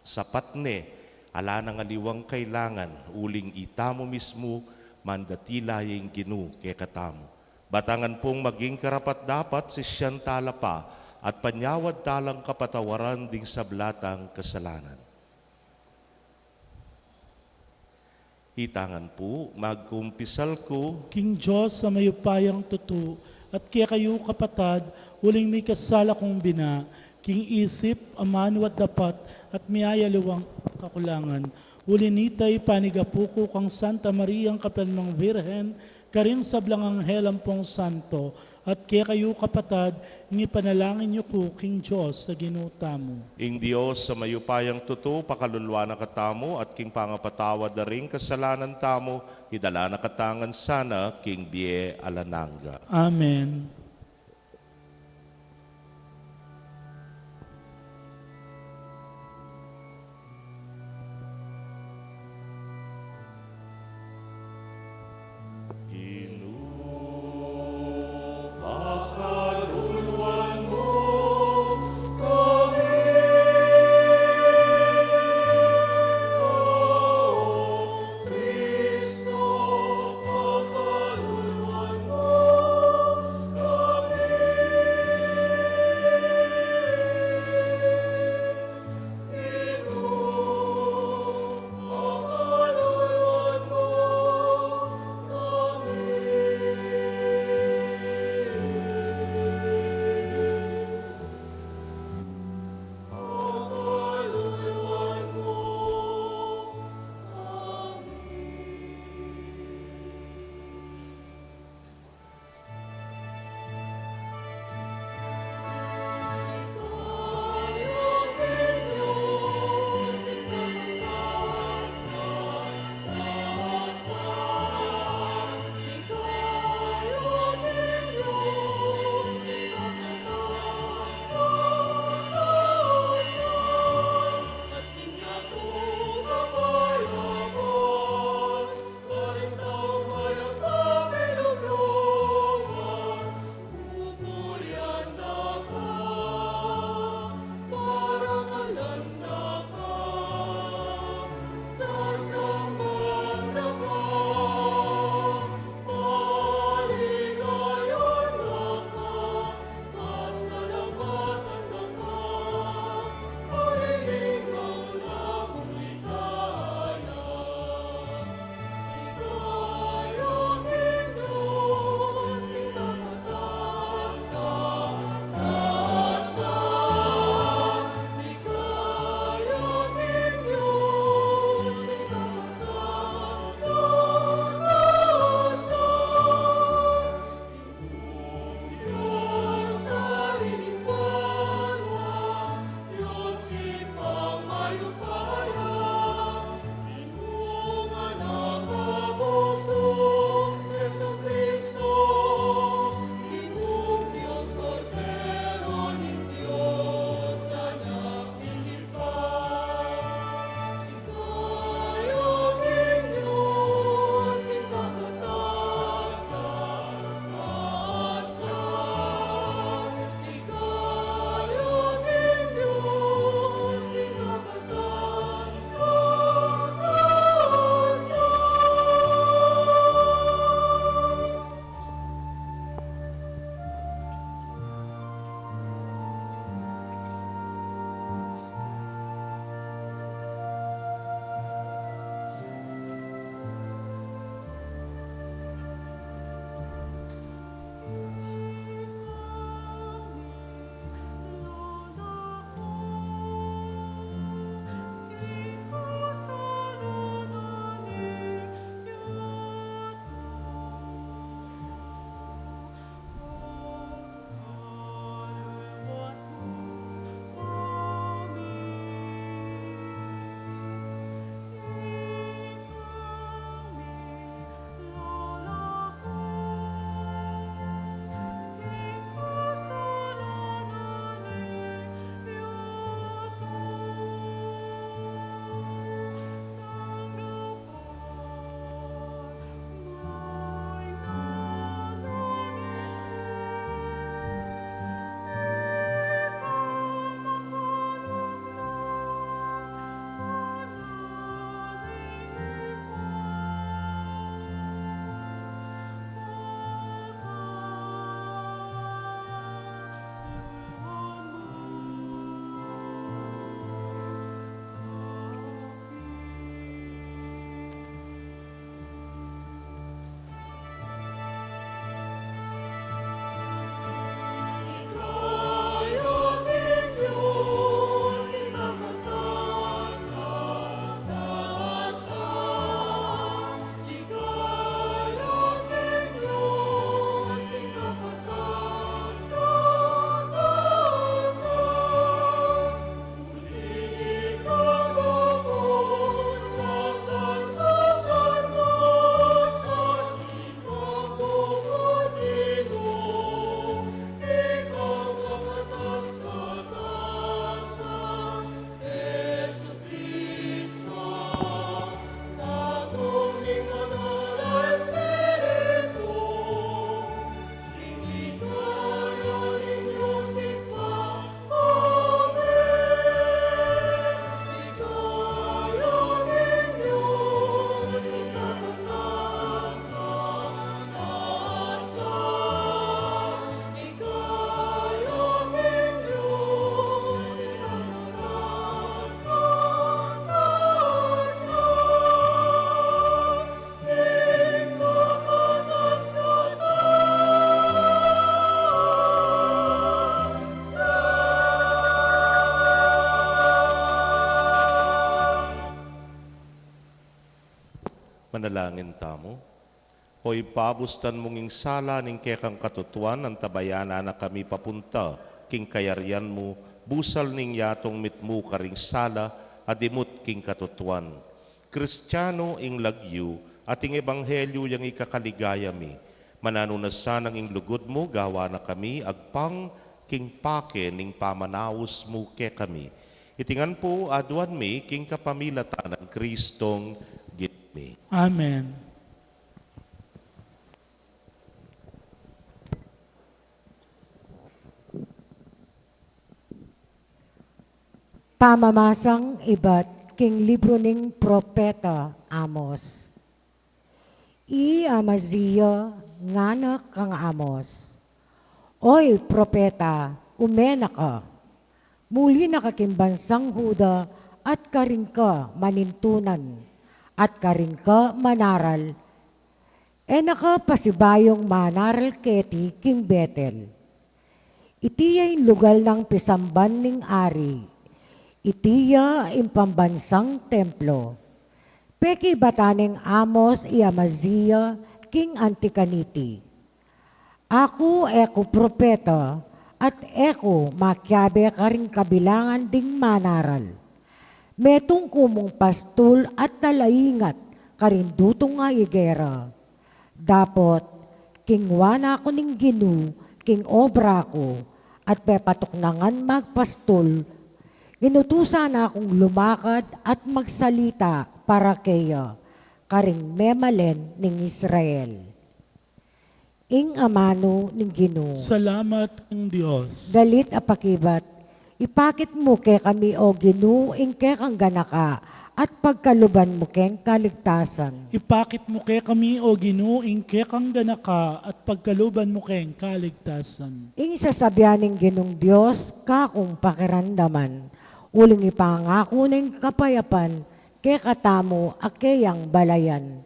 sapat ne, ala nang aliwang kailangan, uling itamu mismu, mandatila ya ing Ginu kekatamu. Batangan pung maging karapat-dapat sisyan tala pa at panyawad talang kapatawaran ding sabla tang kasalanan. Itangan pu, magkumpisal ku king Dios a mayupayang tutu, at kekayu kapatad, uling mikasala kung bina, king isip, amanu at dapat, at miyayaliwang kakulangan. Uli nita, ipanigapu ku kang Santa Mariang kaplanmang Virgen, karing sablang anghel ampong santo, at kekayu kapatad, ing ipanalangin yu ku king Dios a Ginu tamu. Ing Dios a mayupayang tutu, pakaluluan na katamu, at king pangapatawad da ring kasalanan tamu, idala na katamu ngan sana king bie alang angga. Amen. Manalangin tamu. O Ibpa, bustan mung ing sala ning kekang katutuan, antabayanan na kami papunta king kayarian mu, busal ning yatung mitmu karing sala a dimut king katutuan. Kristiano ing lagyu, at ing ebanghelyu yang ikakaligaya mi. Mananu na sanang ing lugud mu, gawa na kami agpang king pake ning pamanaus mu kekami. Iti ngan pu aduan mi king kapamilatan nang Kristong Ginu mi. Amen. Pamamasang ibat king libru ning propeta Amos. I Amazia ngana kang Amos, "Oy propeta, ume na ka! Muli na ka king bansang Juda at karing ka manintunan, at karing ka manaral. E na ka pasibayung manaral keti king Betel. Iti ya ing lugal nang pisamban ning ari. Iti ya ing pambansang templo." Pekibatan neng Amos i Amazia king anti kaniti, "Aku e ku propeta, at e ku makiabe karing kabilangan ding manaral. Metung ku mung pastul at talaingat karing dutung a igera. Dapot, kingwa na ku ning Ginu king obra ku, at pepatuknangan magpastul, inutusan na kung lumakad at magsalita para keya, karing memalen ning Israel." Ing amanu ning Ginu. Salamat king Dios. Dalit a pakibat. Ipakit mu kekami, O Ginu, ing kekang ganaka, at pagkaluban mu keng kaligtasan. Ipakit mu kekami, O Ginu, ing kekang ganaka, at pagkaluban mu keng kaligtasan. Ing sasabian ning Ginung Dios, kakung pakiramdaman, uling ipangaku neng kapayapan kekatamu a keyang balayan.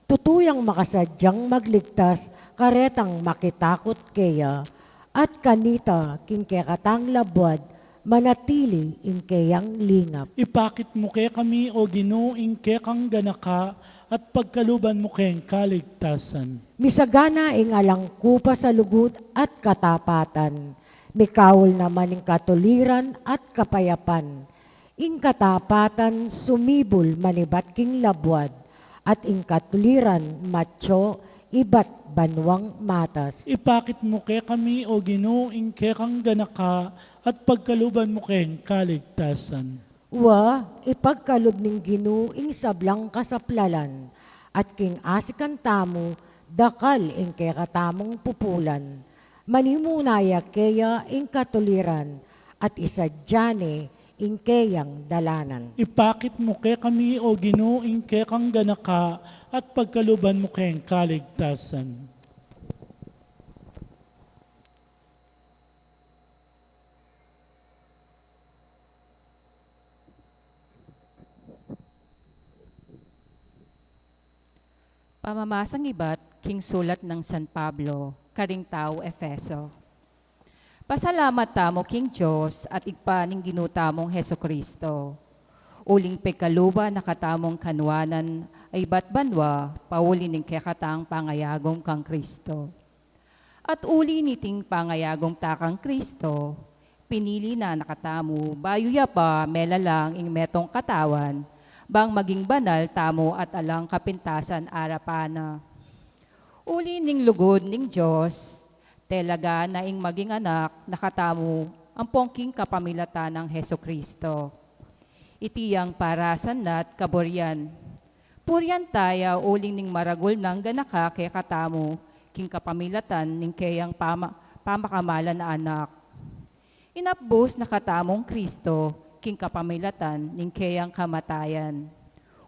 Tutu yang makasadyang magligtas karetang makitakut keya, at kanita king kekatang labuad manatili ing keyang lingap. Ipakit mu kekami, O Ginu, ing kekang ganaka, at pagkaluban mu keng kaligtasan. Misagana ing alang kupas a lugud at katapatan. Mikaul naman ing katuliran at kapayapan. Ing katapatan sumibul manibat king labuad, at ing katuliran matyu ibat banuang matas. Ipakit mu kekami, O Ginu, ing kekang ganaka, at pagkaluban mu keng kaligtasan. Wa, ipagkalub ning Ginu ing sablang kasaplalan, at king asikan tamu dakal ing kekatamung pupulan. Manimuna ya keya ing katuliran, at isadya ne ing keyang dalanan. Ipakit mu kekami, O Ginu, ing kekang ganaka, at pagkaluban mu keng kaligtasan. Pamamasang ibat king sulat nang San Pablo karing taga Efeso. Pasalamat tamu king Dios at Ibpa ning Ginu tamung Jesucristo, uling pekaluban na katamung kanuanan a ibat banua, pauli ning kekatang pangayagum kang Cristo. At uli niting pangayagum ta kang Cristo, pinili na na katamu, bayu ya pa melalang ing metung katawan, bang maging banal tamu at alang kapintasan arapan na. Uli ning lugud ning Dios, talaga na ing maging anak na katamu ampong king kapamilatan nang Jesucristo. Iti yang parasan na't kaburian. Purian ta ya uling ning maragul nang ganaka kekatamu, king kapamilatan ning keyang pama-, pamakamalan a Anak. Inabus na katamung Cristo, king kapamilatan ning keyang kamatayan.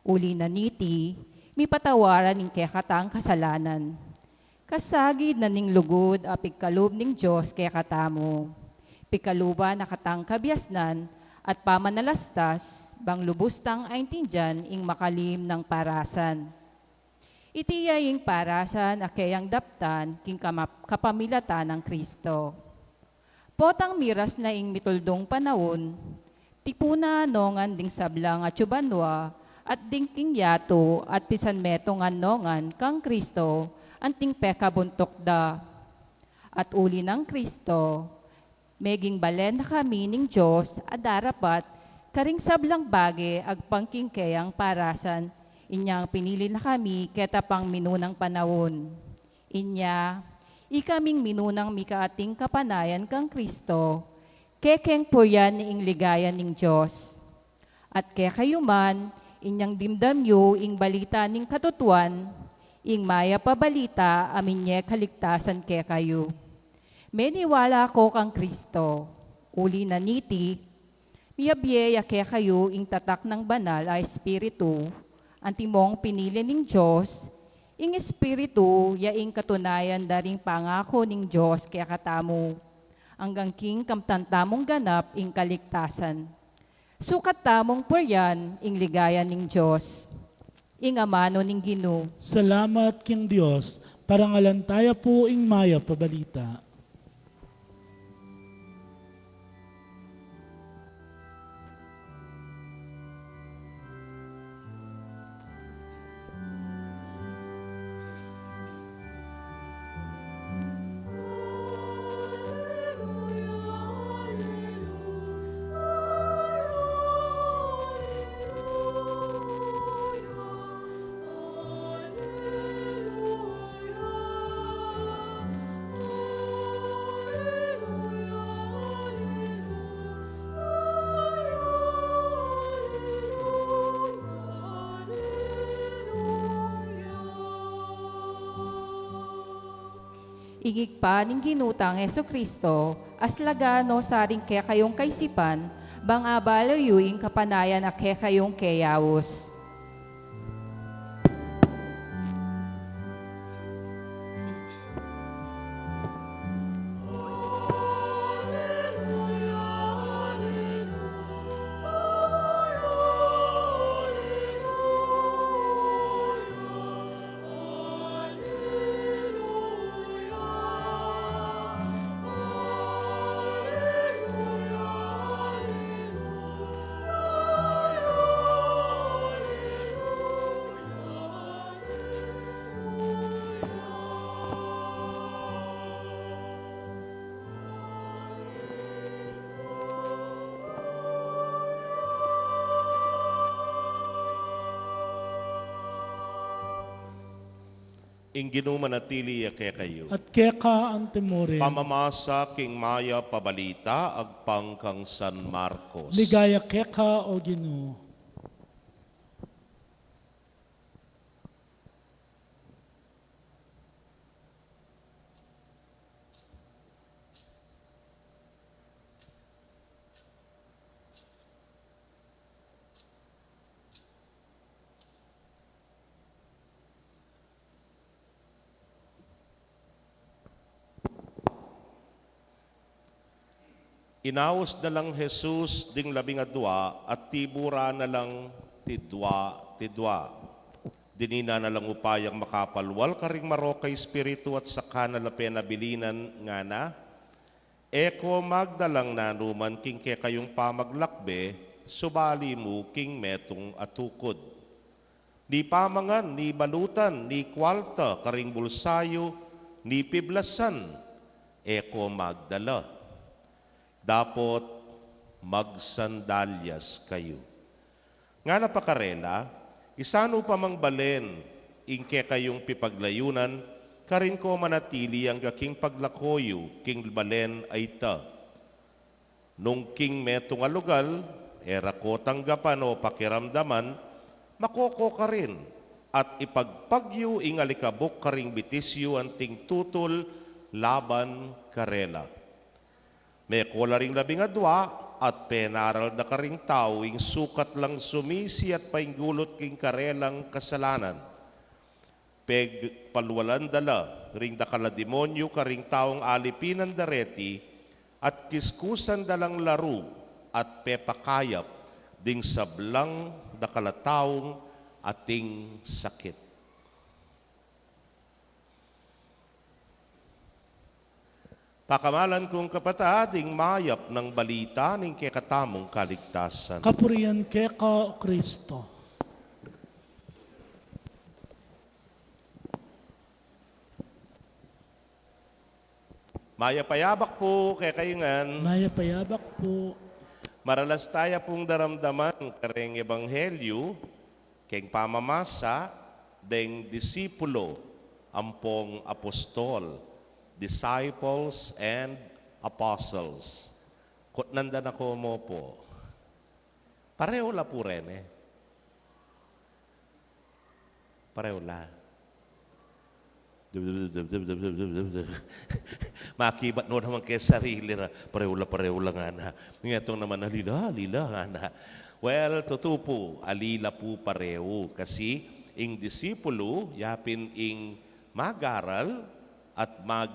Uli na niti, mipatawaran ing kekatang kasalanan. Kasagid na ning lugud a pigkalub ning Dios kekatamu. Pigkaluban na katang kabiasnan at pamanalastas, bang lubus tang aintindian ing makalim nang parasan. Iti ya ing parasan a keyang daptan king kamap-, kapamilatan nang Cristo. Potang miras na ing mituldung panaun, tipunan no ngan ding sablang atyu banua, at ding king yatu, at pisan metung a nongan kang Kristo, anting pekabuntuk da. At uli nang Kristo, meging balen na kami ning Dios a darapat karing sablang bage agpang king keyang parasan, inyang pinili na kami keta pang minunang panaun. Inya, ikaming minunang mika ating kapanayan kang Kristo, kekeng purian ing ligaya ning Dios. At kekayu man, inyang dimdam yu ing balita ning katutuan, ing mayap a balita a minye kaligtasan kekayu. Meniwala ko kang Kristo, uli na niti, miyabie ya kekayu ing tatak nang Banal a Espiritu, antimong pinili ning Dios, ing Espiritu ya ing katunayan da ring pangaku ning Dios kekatamu, anggang king kamtan tamung ganap ing kaligtasan. Sukat tamung purian ing ligaya ning Dios. Ing amanu ning Ginu. Salamat king Dios, parangalan taya pu ing mayap a balita. Ing Ibpa ning Ginu tang Jesucristo, aslagan no sa ring kekayung kaisipan, bang abala yu ing kapanayan a kekayung keyaus. Ing Ginu manatili ya kekayu. At keka antimurin. Pamamasa king mayap a balita agpang kang San Marcos. Ligaya keka, O Ginu. Inaus na lang Jesus ding labing adua at tibura na lang tidua-tidua. Dinina na lang upayang makapalwal karing marok a espiritu at saka na la penabilinan, ngana, E ko magdalang nanuman king kekayung pamaglakbe, subali mu king metung a tukud. Ni pamangan, ni balutan, ni kualta karing bulsa yu, ni piblasan, e ko magdala. Dapot magsandalyas kayu. Ngana pa karela, Isanu pa mang balen ing kekayung pipaglayunan, karin ko manatili angga king paglako yu king balen a ita. Nung king metung a lugal, e ra ko tanggapan o pakiramdaman, mako ko karin, at ipagpag yu ing alikabuk karing bitis yu anting tutul laban karela. Meko la ring labing adua, at penaral da karing tau ing sukat lang sumisi at painggulut king karelang kasalanan. Pegpalwalan da la ring dakal a demonyu karing taung alipinan da reti, at kiskusan da lang laru, at pepakayap ding sablang dakal a taung ating sakit. Pakamalan kung kapatad, ing mayap nang balita ning kekatamung kaligtasan. Kapurian keka, O Kristo. Mayap a yabak pu kekayu ngan. Mayap a yabak pu. Maralas taya pung daramdaman kareng ebanghelyu keng pamamasa deng disipulo ampong apostol, disciples and apostles. Kutnan da na ko mo pu. Pareho la pu reni. Pareho la. Makibat no naman keng sarili ra. Pareho la, pareho la ngana. Ngetung naman, ali la, ali la ngana. Well, tutu pu, ali la pu pareho. Kasi ing disipulo, yapin ing mag-aral at mag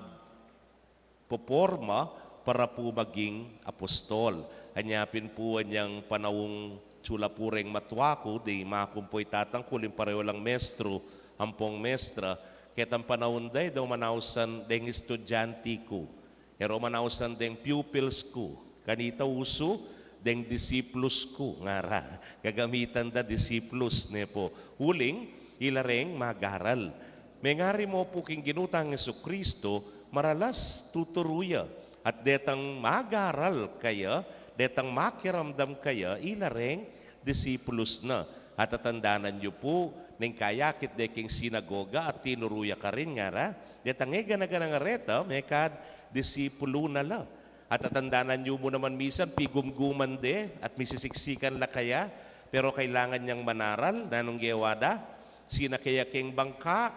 poporma para pu maging apostol. Anya pin pu anyang panaung, sula pu reng matwa ku, deng ima ku pu itatangkul, ing pareho lang mestro ampong mestra, ketang panaun da, e daw manausan deng estudyante ku, e daw manausan deng pupils ku, kanita usu deng disipulos ku, ngara. Gagamitan da disipulos, ne pu. Uling, ila reng mag-aral. Mengari mo pu king Ginu tang Jesucristo, maralas tuturu ya. At detang mag-aral kaya, detang makiramdam kaya, ila reng disipulos na. At tatandanan yu pu, neng kayakit de king sinagoga at tinuru ya karin, ngara, detang e gana-gana ngareta, mekad disipulo na la. At tatandanan yu mu naman misan, pigumguman de at misisiksikan la kaya, pero kailangan yang manaral. Nanung gewa da? Sinake ya keng bangka,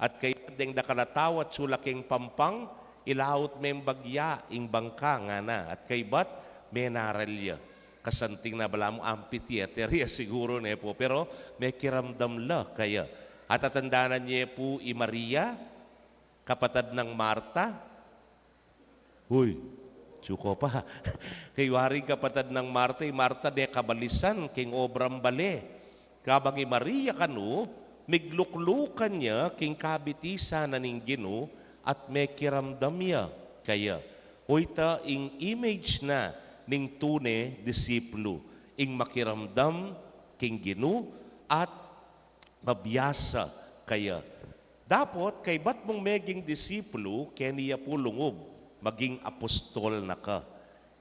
at kaybat deng dakal a tau atiu la keng pampang, ilaut meng bagya ing bangka, ngana, at kaybat menaral ya. Kasanting na balamu amphitheater ya siguru, ne pu, pero mekiramdam la kaya. At tatandanan ye pu i Maria, kapatad nang Marta, Uy, suko pa. Kayari ing kapatad nang Marta, i Marta de kabalisan keng obrang bale. Kabang i Maria kanu, migluklukan ya king kabitisan na ning Ginu at mekiramdam ya kaya. Oyta ing image na ning tune disipulu, ing makiramdam king Ginu at mabiasa kaya. Dapot, kaybat mung meging disipulu, keni ya pu lungub, maging apostol na ka.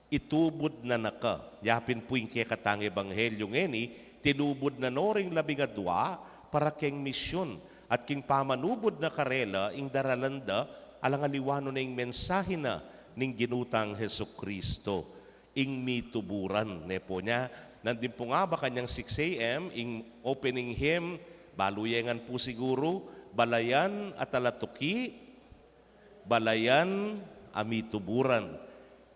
Itubud na na ka. Yapin pu ing kekatang ebanghelyu ngeni, tinubud na no ring labing adua para keng misyun, at king pamanubud na karela ing daralan da, alang aliwa no na ing mensahe na ning Ginu tang Jesucristo. Ing mituburan, ne pu nya. Nandin pu nga ba kanyang six A M, ing opening hymn, balu ye ngan pu siguru, Balayan a Talatuki, Balayan a Mituburan.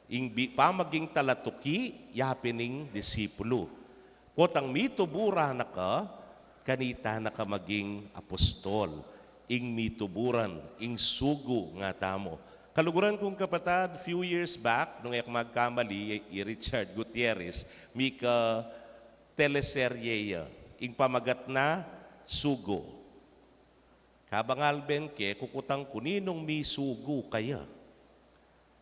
Ing bi-, pamaging talatuki, yapin ing disipulu. Potang mituburan na ka, kanita na ka maging apostol. Ing mituburan, ing sugu nga tamu. Kaluguran kung kapatad, few years back, nung e ku magkamali, i Richard Gutierrez, mika teleserye ya, ing pamagat na Sugu. Kabang alben ke, kukutan ku, ninung misugu kaya?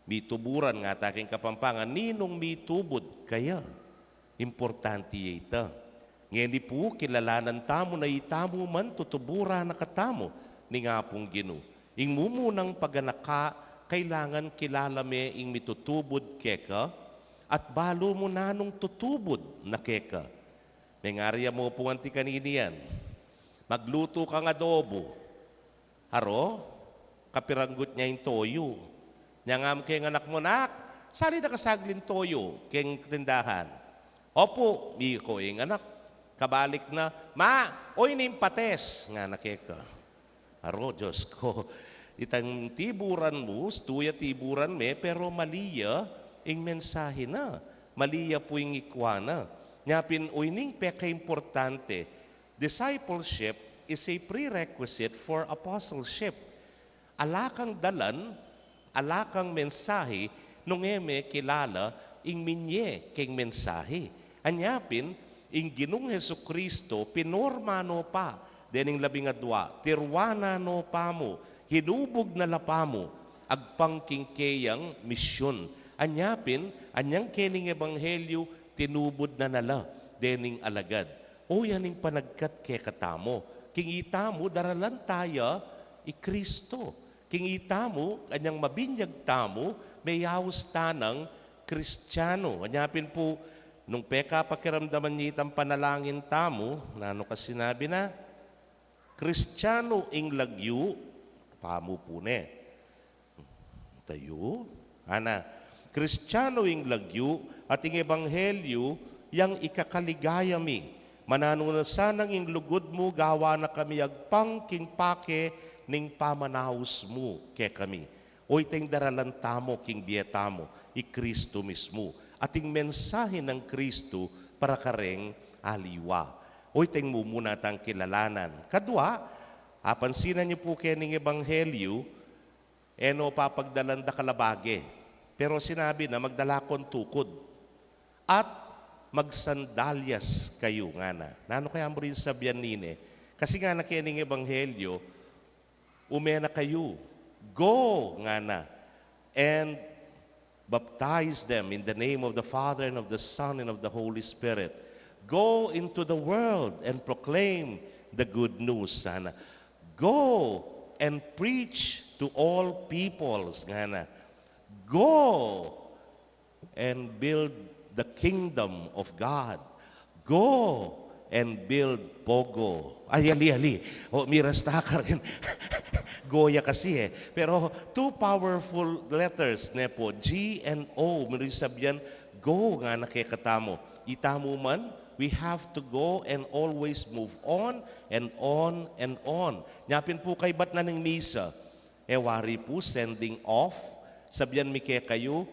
Mituburan, ngata king Kapampangan, ninung mitubud kaya? Importante ya ita. Ngeni pu, kilalanan tamu na itamu man tutuburan na katamu ning Apung Ginu. Ing mumunang paganaka, kailangan kilala me ing mitutubud keka, at balu mu nanung tutubud na keka. Mengari ya mu pu ngan ti kanini yan. Maglutu kang adobo. Aro, kapiranggut ne ing toyu. Nyang amu keng anak mu, "Nak, sali da ka sagling toyu keng tindahan." "Opu," miko ing anak. Kabalik na, "Ma, oyni ing pates," ngana keka. Aro, Dios ku, itang tiburan mu, stuya tiburan me, pero mali ya ing mensahe na. Mali ya pu ing ikwa na. Nyapin, oyni ing pekaimportante. Discipleship is a prerequisite for apostleship. Ala kang dalan, ala kang mensahe, nung e me kilala ing minye keng mensahe. Anya pin, ing Ginung Jesucristo, pinorma no pa dening labing adua, tiruan na no pa mu, hinubug na la pa mu, agpang king keyang misyun. Anya pin, anyang kening ebanghelyu, tinubud na na la dening alagad. O yan ing panagkat kekatamu. King itamu, daralan taya i Kristo. King itamu, anyang mabinyag tamu, meyaus tanang Kristiano. Anya pin pu, nung pekapakiramdaman ya itang panalangin tamu, nanu ka sinabi na? Kristiano ing lagyu, pamu pu ne. Tayu, ana, Kristiano ing lagyu at ing ebanghelyu yang ikakaligaya mi. Mananu na sanang ing lugud mu, gawa na kami agpang king pake ning pamanaus mu kekami. O iteng daralan tamu king bie tamu, i Kristu mismu. At ing mensahe nang Kristu para kareng aliwa. O iteng mumuna tang kilalanan. Kadwa, apansinan yu pu kening ebanghelyu, e no papagdalan dakal a bage. Pero sinabi na, magdala kong tukud. At magsandalyas kayu, ngana. Nanu kaya mu rin sabian nine? Kasi ngana kening ebanghelyu, ume na kayu. Go, ngana. And baptize them in the name of the Father and of the Son and of the Holy Spirit. Go into the world and proclaim the good news, sana. Go and preach to all peoples, ngana. Go and build the kingdom of God. Go and build Pogo. Ay, ali, ali. O, miras ta ka rin. Go ya kasi e. Pero two powerful letters, ne po. G and O. Mari sabian, go, ngana kekatamu. Itamu man, we have to go and always move on and on and on. Nya pin pu kaybat na ning misa. E wari pu, sending off. Sabian mi kekayu,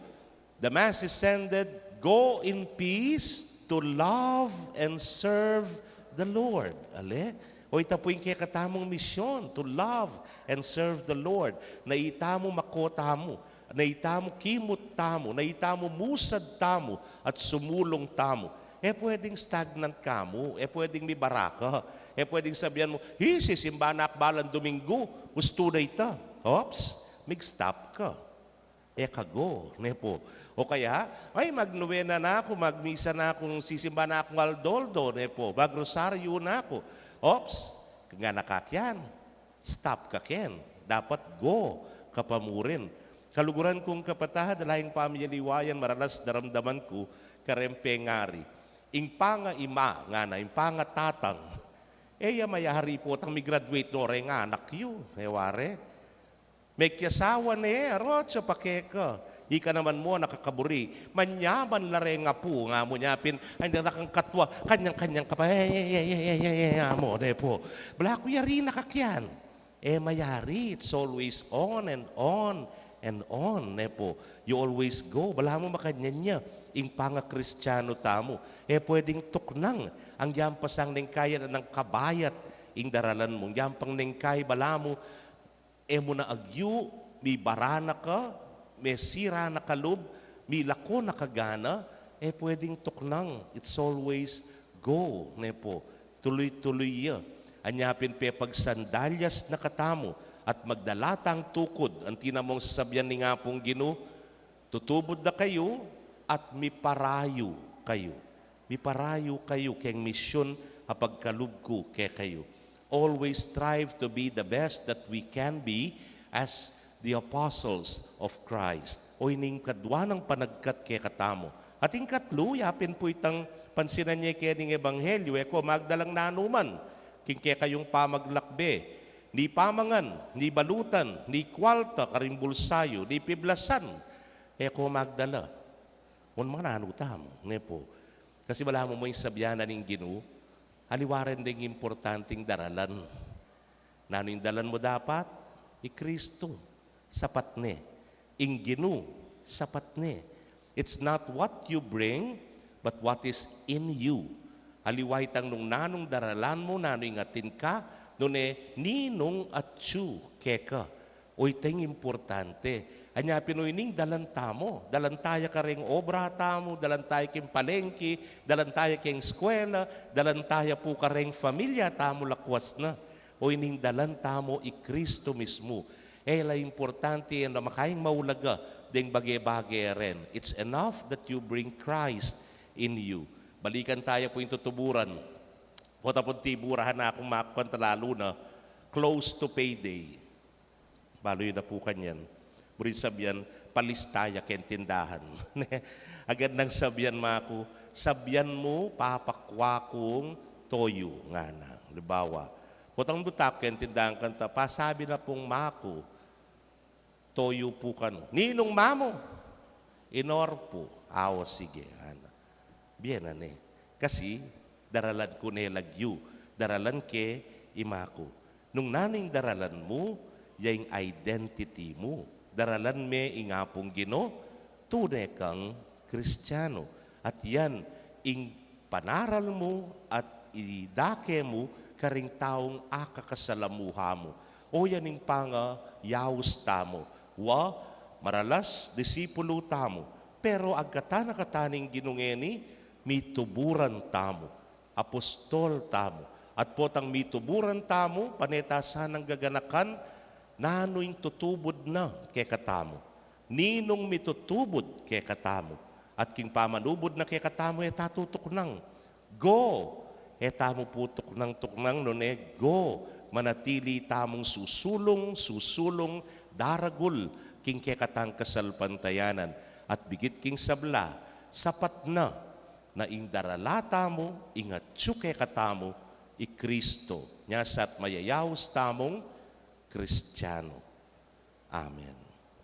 the Mass is ended, go in peace to love and serve the Lord. Ale? O ita pu ing kekatamung misyon, to love and serve the Lord. Na itamu mako tamu, na itamu kimut tamu, na itamu musad tamu, at sumulung tamu. E pwedeng stagnant ka mu, e pwedeng mibara ka, e pwedeng sabian mu, "Hi, sisimba na ku balang Domingo, ustu na ita." Oops, mig-stop ka. E ka go, ne po. O kaya, "Ay, magnuwena na ku, magmisa na ku, sisimba na ku aldo-aldo," ne po. "Magrosaryo na ku." Oops, ngana ka kian. Stop ka ken. Dapat go ka pa mu rin. Kaluguran kung kapatad, ala ing pamiyaliwayan, maralas daramdaman ku kareng pengari. Ing pangaima, ngana, ing pangatatang. E ya mayari potang mi-graduate no reng anak yu, e ware. Mekiasawa ne, arotso pa keka. Ika naman mu, nakakaburi. Manyaman la reng apu, nga mu nya pin, ay, na kang katwa, kanyang-kanyang ka pa, e, e, e, e, e, e, e, nga mu, ne po. Bala ku yari na kakian. E mayari, it's always on and on and on, ne po. You always go. Bala mu makanyan ya ing pangakristiano tamu. E pwedeng tuknang, agyang pasang neng kaya na nang kabayat ing daralan mu. Agyang pang neng kaya bala mu, e mu na agyu, mibara na ka, mesira na ka lub, milako na ka gana, e pwedeng tuknang. It's always go, ne po. Tuloy-tuloy ya. Anya pin pepagsandalyas na katamu at magdala tang tukud, anti na mung sasabian ning Apung Ginu, tutubud da kayu at miparayu kayu. Miparayu kayu keng misyon a pagkalub ku kekayu. Always strive to be the best that we can be as the apostles of Christ. O ining kadwa nang panagkat kekatamu. At ing katlu, yapin pu itang pansinan ye kening ebanghelyu, e ko magdalang nanuman king kekayung pamaglakbe, ni pamangan, ni balutan, ni kwalta karing bulsa yu, ni piblasan, e ko magdala. Mun mananu tamu, ne po. Kasi bala mu mu ing sabian na ning Ginu, aliwa rin ding importanting daralan. Nanu ing dalan mu dapat? I Kristu. Sapat ne. Ing Ginu, sapat ne. It's not what you bring, but what is in you. Aliwa itang nung nanung daralan mu, nanu ing atin ka, nune ninung atyu keka. O iteng importante. Anya pin o ining dalan tamu, dalan taya kareng obra tamu, dalan taya king palengki, dalan taya king eskwela, dalan taya pu kareng familia tamu lakwas na. O ining dalan tamu i Kristu mismu. E la importante, e na makaing maulaga deng bage-bage ren. It's enough that you bring Christ in you. Balikan taya pu ing tutuburan. Potang pu tiburan na kung makuan ta lalu na, close to payday. Balu yu na pu kanyan. Buri sabyan, palista ya keng tindahan. Agad nang sabyan maku, "Sabyan mu, papakua kung toyu," ngana. Halimbawa, potang duta ku keng tindahan kanta, "Pasabi na pung maku, toyu pu kanu." "Ninung mamu?" "Inor pu." "Aw, sige," ngana. Bie na ne. Kasi, daralan ku ne lagyu, daralan ke i maku. Nung nanu ing daralan mu, ya ing identity mu. Daralan me ing Apung Ginu, tune kang Kristiano. At yan, ing panaral mu at idake mu karing taung akakasalamuha mu. O yan ing pangayaus tamu. Wa, maralas, disipulu tamu. Pero agkatan na kata ning Ginu ngeni, mituburan tamu, apostol tamu. At potang mituburan tamu, pane ta sanang gaganakan, nanu ing tutubud na kekatamu? Ninung mitutubud kekatamu? At king pamanubud na kekatamu, e ta tutuknang. Go! E tamu pu tuknang-tuknang, nune go, manatili tamung susulung, susulung, daragul, king kekatang kasalpantayanan. At bigit king sabla, sapat na, na ing darala tamu, ing atyu kekatamu, i Kristo. Nya sa at mayayaus tamung Kristiano. Amen.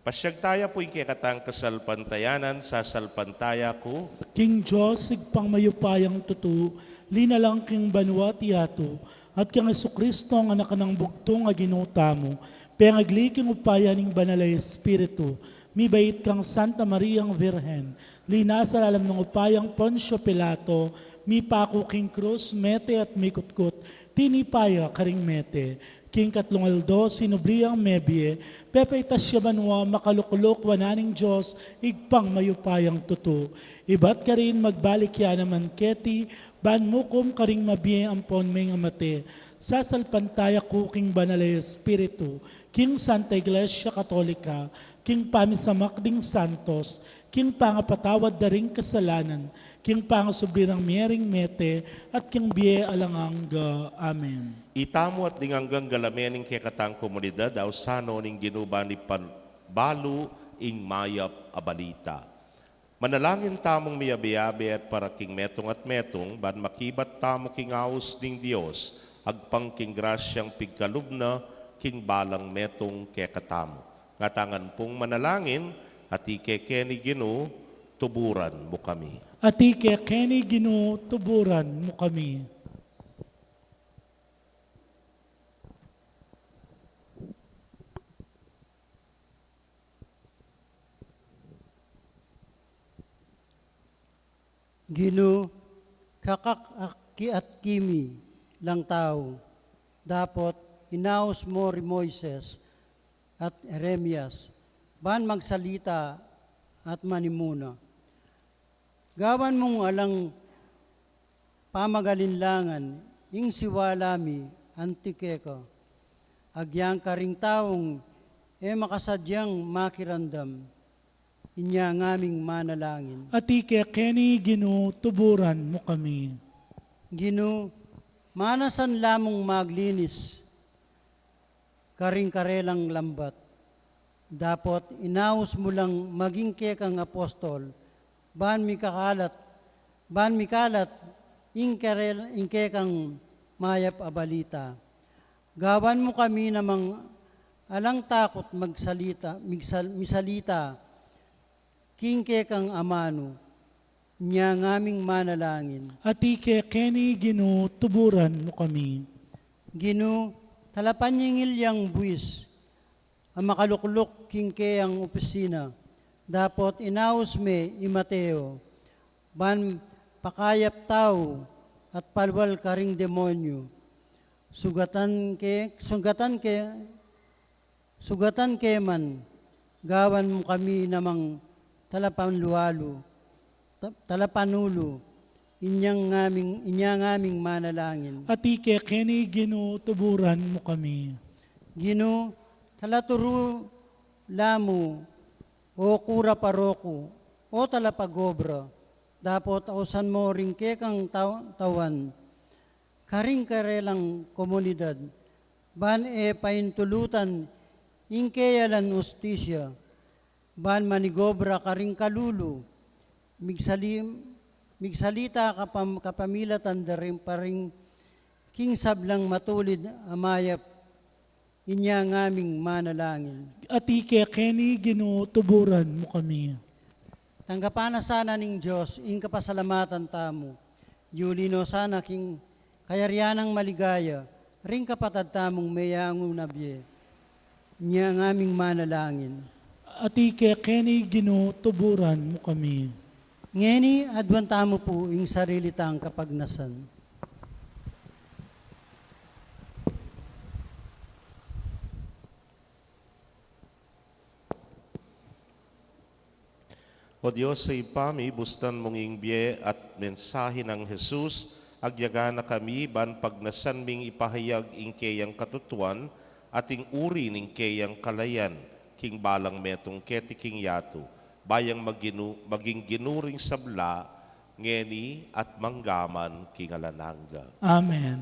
Pasyag taya pu ing kekatang kasalpantayanan, sasalpantaya ku. King Dios, Ibpang mayupayang tutu, linalang king banua at yatu, at kang Jesucristo, a Anak nang bugtung a Ginu tamu, pengagli king upaya ning Banal a Espiritu, mibait kang Santa Mariang Virgen, linasa lalam ning upayang Poncio Pilato, mipaku king krus, mete at mikutkut, tinipa ya karing mete. King katlung aldo, sinubli yang mebie, pepaitas ya banua, makalukluk wanan ning Dios, Ibpang mayupayang tutu. Ibat karin magbalik ya naman keti, ban mukum karing mabie ampon mengamate. Sasalpantaya ku king Banal a Espiritu, king Santa Iglesia Katolika, king pamisamak ding santos, king pangapatawad da ring kasalanan, king pangasubli rang mie ring mete, at king bie alang angga. Amen. Itamu at ding anggang galamen ing kekatang komunidad, ausan no ning Ginu ban ipabalu ing mayap a balita. Manalangin tamung miyabe-yabe at para king metung at metung, ban makibat tamu king aus ning Dios, agpang king grasyang pigkalub na king balang metung kekatamu. Ngatangan pung manalangin, at ike keni Ginu, tuburan mu kami. At ike keni Ginu, tuburan mu kami. Ginu, kakak at kimi lang tau, dapot inaus mu ri Moises at Jeremias, ban magsalita at manimuna. Gawan mung alang pamagalinlangan ing siwala mi anti keka, agyang karing taung e makasadyang makiramdam. Inya ngaming manalangin. At ike keni Ginu, tuburan mu kami. Ginu, manasan lamung maglinis karing karelang lambat. Dapot inaus mu lang maging kekang apostol, ban mikakalat, ban mikalat ing karel-, ing kekang mayap a balita. Gawan mu kami namang alang takut magsalita, migsal-, misalita king kekang amanu. Inya ngaming manalangin. At ike keni Ginu, tuburan mu kami. Ginu, talapanyingil yang buis a makalukluk king keyang opisina, dapot inaus me i Mateo, ban pakayap tau at palwal karing demonyu. Sugatan ke, sugatan ke, sugatan ke man, gawan mu kami namang talapanlualu, ta-, talapanulu, inyang ngaming, inya ngaming manalangin. At ike keni Ginu, tuburan mu kami. Ginu, talaturu la mu, o kura paroku, o talapagobra, dapot ausan mu ring kekang tau-, tauan, karing karelang komunidad, ban e paintulutan Ing keya lang hustisya, ban manigobra karing kalulu, migsali-, migsalita kapam-, kapamilatan da ring paring king sablang matulid a mayap, inya ngaming manalangin. At ike keni, Ginu, tuburan mu kami. Tanggapan na sana ning Dios ing kapasalamatan tamu. Yuli no sana king kayarian nang maligaya ring kapatad tamung meyangu na bie. Inya ngaming manalangin. At ike keni, Ginu, tuburan mu kami. Ngeni, aduan tamu pu ing sarili tang kapagnasan. O Dios a Ibpa mi, bustan mung ing bie at mensahe nang Jesus, agyaga na kami ban pagnasan ming ipahayag ing keyang katutuan at ing uri ning keyang kalayan king balang metung keti king yatu, ba yang maginu-, maging Ginu ring sabla, ngeni at mangga man king alang angga. Amen.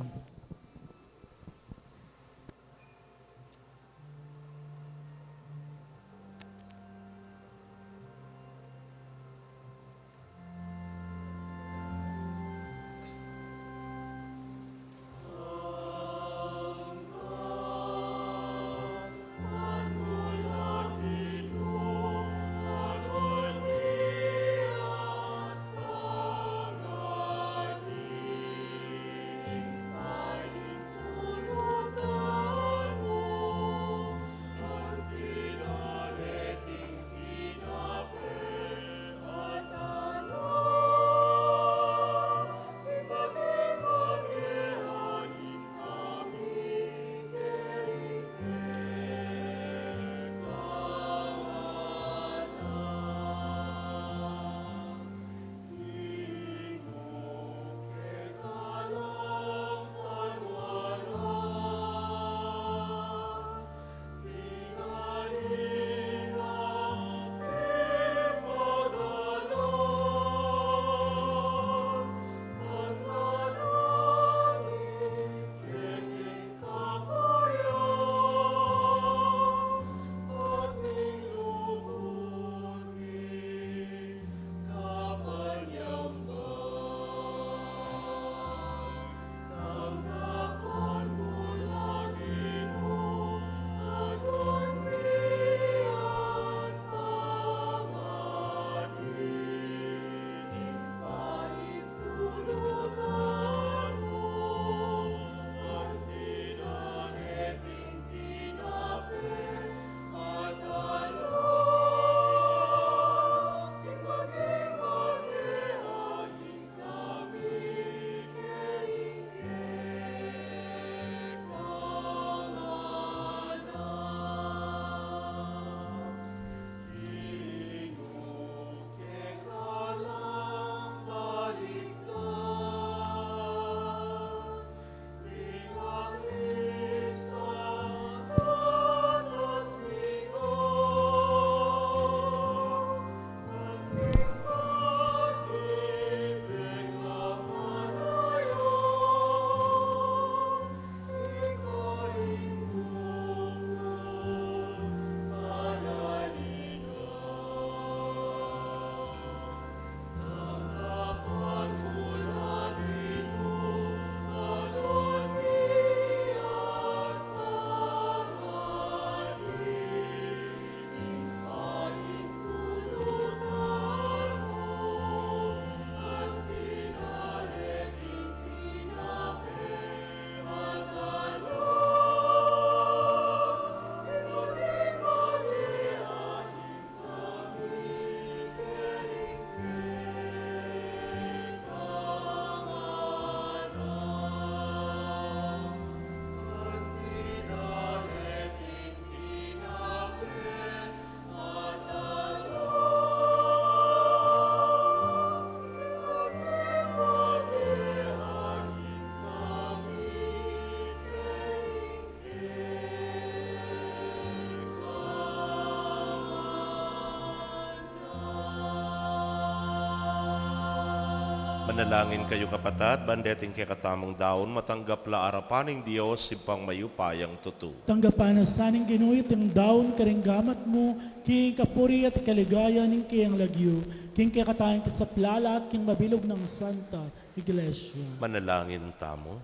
Manalangin kayu, kapatad, ban deting kekatamung daun matanggap la arapan ning Dios, Ibpang mayupayang tutu. Tanggapan na sa ning Ginu iting daun karing gamat mu, king kapurian at kaligayan ning keyang lagyu, king kekatang kasaplalan at king mabilug nang Santa Iglesia. Manalangin tamu.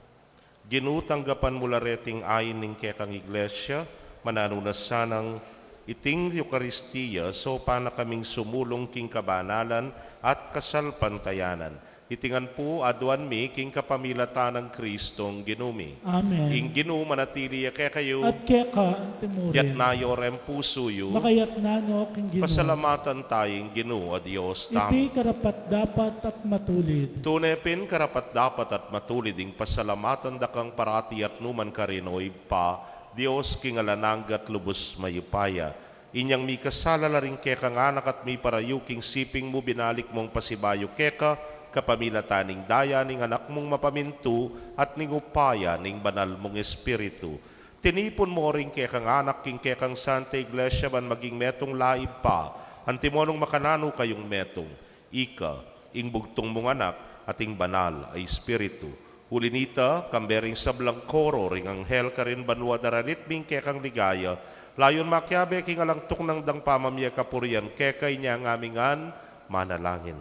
Ginu, tanggapan mu la reting ain ning kekang Iglesia, mananu na sanang iting Eukaristia, saupan na kaming sumulung king kabanalan at kasalpantayanan. Iti ngan pu aduan mi king kapamilatan nang Kristong Ginu mi. Amen. Ing Ginu manatili ya kekayu. At keka antimurin. Yatna yu reng pusu yu. Makayatna no king Ginu. Pasalamatan taya ing Ginu a Dios tamu. Iti karapat-dapat at matulid. Tune pin karapat-dapat at matulid ing pasalamatan da kang parati at nu man karin, o Ibpa, Dios king alang angga at lubus mayupaya. Inyang mikasala la ring kekang anak at miparayu king siping mu, binalik mung pasibayu keka, kapamilatan ning daya ning Anak mung mapamintu at ning upaya ning Banal mung Espiritu. Tinipun mu ring kekang anak king kekang Santa Iglesia ban maging metung la, Ibpa, antimo nung makananu kayung metung, ika, ing bugtung mung Anak, at ing Banal a Espiritu. Uli nita, kambe ring sablang koro ring anghel karin banua, daralit mi ing kekang ligaya, layun makiabe king alang tuknang dang pamamie kapurian keka. Inya ngan mi ngan manalangin.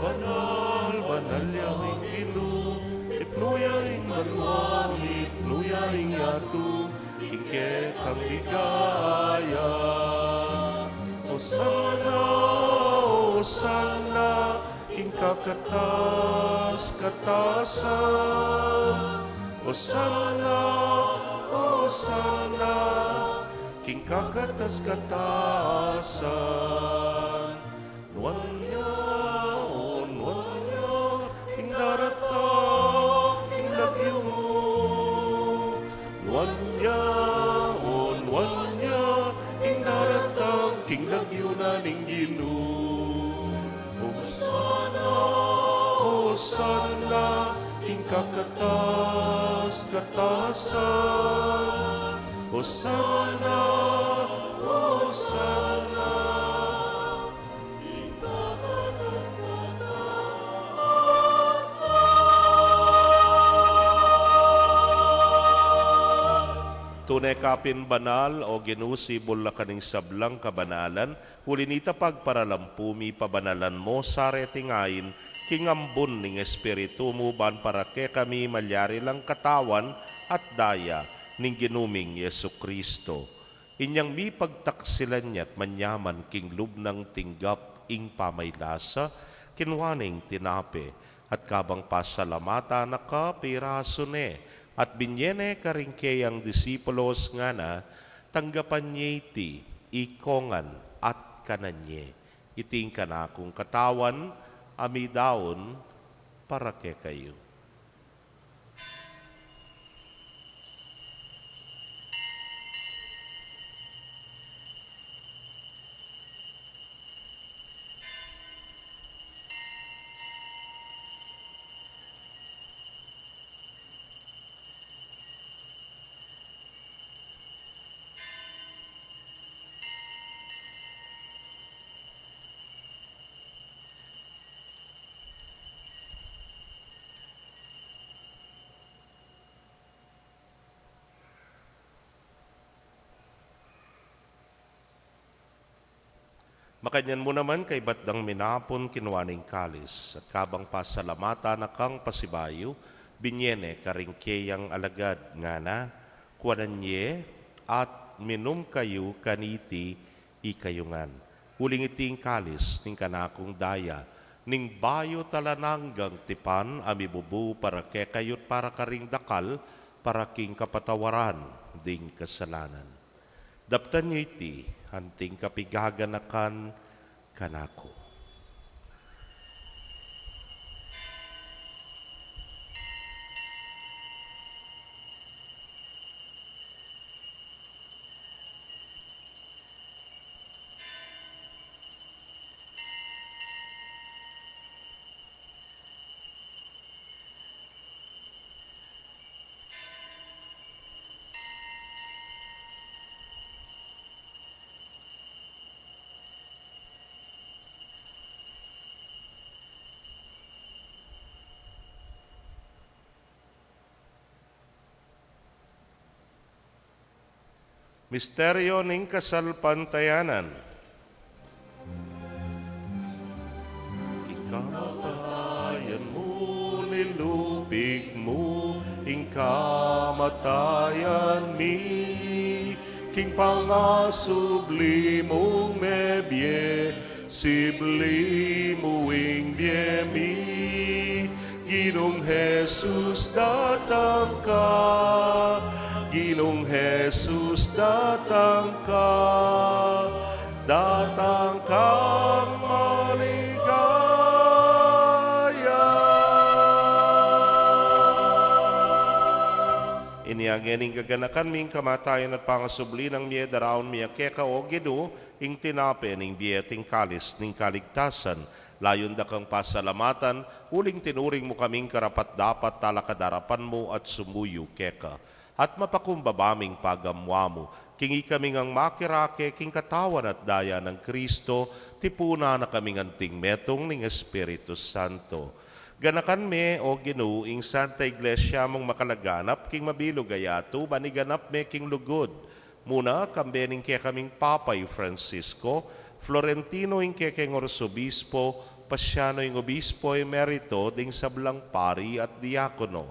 Banal, banal, banal ya ing Ginu, ipnu ya ing banua, ipnu ya ing yatu, king kekang ligaya. Osana, Osana, king kakatas-katasan. Osana, Osana, king kakatas-katasan. Nuan ya, o nuan ya, ing daratang king lagyu mu. Nuan ya, o nuan ya, ing daratang king lagyu na ning Ginu. Osana, Osana, king kakatas-katasan. Osana, Osana. Tune ka pin banal, o Ginu, sibul la ka ning sablang kabanalan, uli nita pagparalan pu mi, pabanalan mu sa reting ain king ambun ning Espiritu mu, ban para kekami malyari lang katawan at daya ning Ginu ming Jesucristo. Inyang mipagtaksilan ya't manyaman king lub nang tinggap ing pamaylasa, kinua ne ing tinape, at kabang pasalamatan na ka, pirasu ne, at binye ne karing keyang disipulos, ngana, tanggapan ye iti, ikongan, at kanan ye. Iti ing kanakung katawan, a midaun para kekayu. Makanyan mu naman, kaybat dang minapun, kinua ne ing kalis, at kabang pasalamatan na kang pasibayu, binye ne karing keyang alagad, ngana, kuanan ye, at minum kayu kaniti, ikayu ngan. Uling iti ing kalis ning kanakung daya, ning bayu at alang anggang tipan, a mibubu para kekayu't para karing dakal, para king kapatawaran ding kasalanan. Daptan yu iti, anting kapigaganakan kanaku. Misteryo ning kasalpantayanan. King kamatayan mu, nilupig mu ing kamatayan mi, king pangasubli mung mebie, sibli mu ing bie mi. Ginung Jesus, datang ka. Ginung Jesus, datang ka. Datang kang maligaya. Inya ngening gaganakan mi ing kamatayan at pangasubli nang mie, daraun mi keka, O Ginu, ing tinape ning bie at ing kalis ning kaligtasan. Layun da kang pasalamatan, uling tinuring mu kaming karapat-dapat talakad king arapan mu at sumuyu keka. At mapakumbaba ming pagamuamu, king ikami ngang makirake king katawan at daya nang Kristo, tipunan na kaming anting metung ning Espiritu Santo. Ganakan me, O Ginu, ing Santa Iglesia mung makalaganap king mabilug a yatu, ban iganap me king lugud, muna kambe ning kekaming Papa i Francisco, Florentino ing kekeng Arsobispo, Pasiano ing Obispo Emerito, ding sablang pari at diakono.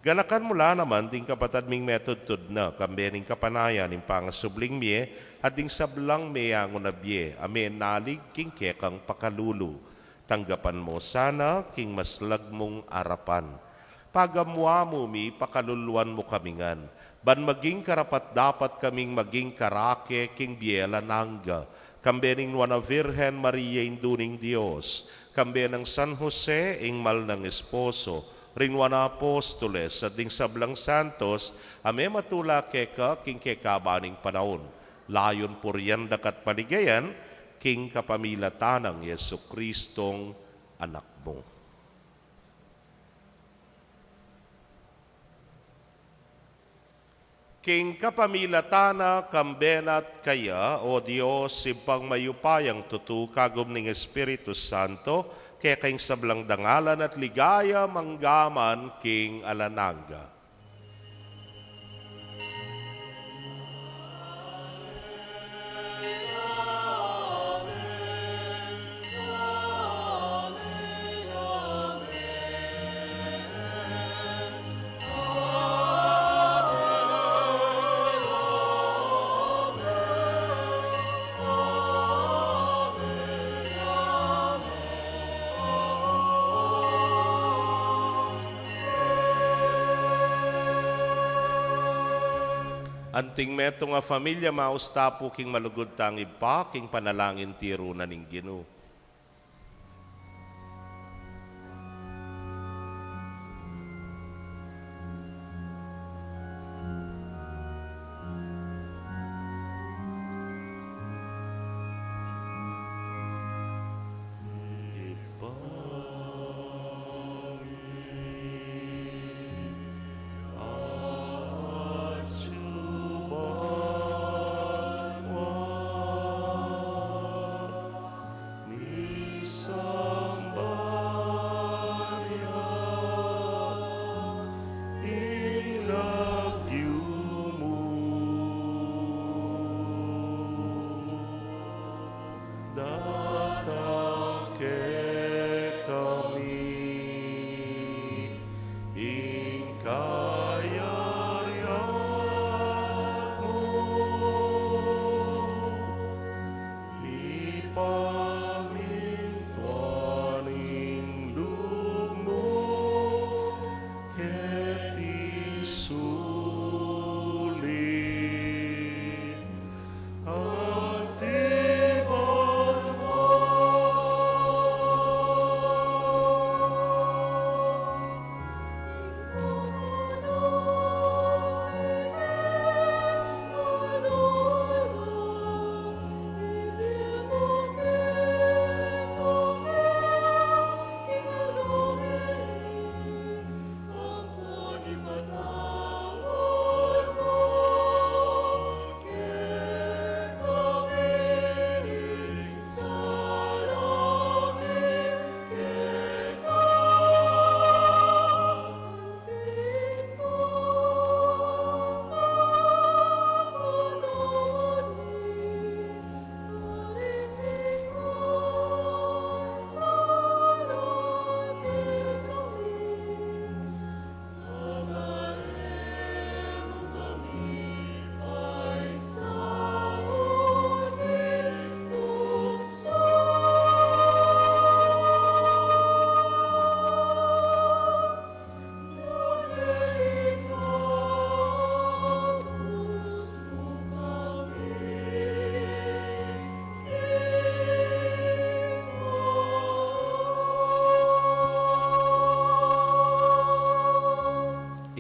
Ganakan mu la naman ding kapatad ming metudtud na, kambe ning kapanayan ning pangasubling mie, at ding sablang meangu na bie, a menalig king kekang pakalulu. Tanggapan mu sana king maslag mung arapan. Pagamuamu mi, pakaluluan mu kami ngan, ban maging karapat-dapat kaming maging karake king bie alang angga, kambe ning Nuan a Virgen Maria, Indu ning Dios, kambe nang San Jose, ing mal nang esposo, ring Nuan a Apostoles, at ding sablang santos a mematula keka king kekaba ning panaun. Layun purian da ka at paligayan, king kapamilatan nang Jesucristong Anak mu. King kapamilatan na, kambe na at kaya, O Dios, Ibpang mayupayang tutu, kagum ning Espiritu Santo, keka ing sablang dangalan at ligaya mangga man king alang angga. Anting metung a familia, maus ta pu king malugud tang Ibpa, king panalangin tiru na ning Ginu. Datang kekami ing kayarian mu, mipamintuan ing lub mu keti sulip anti banua.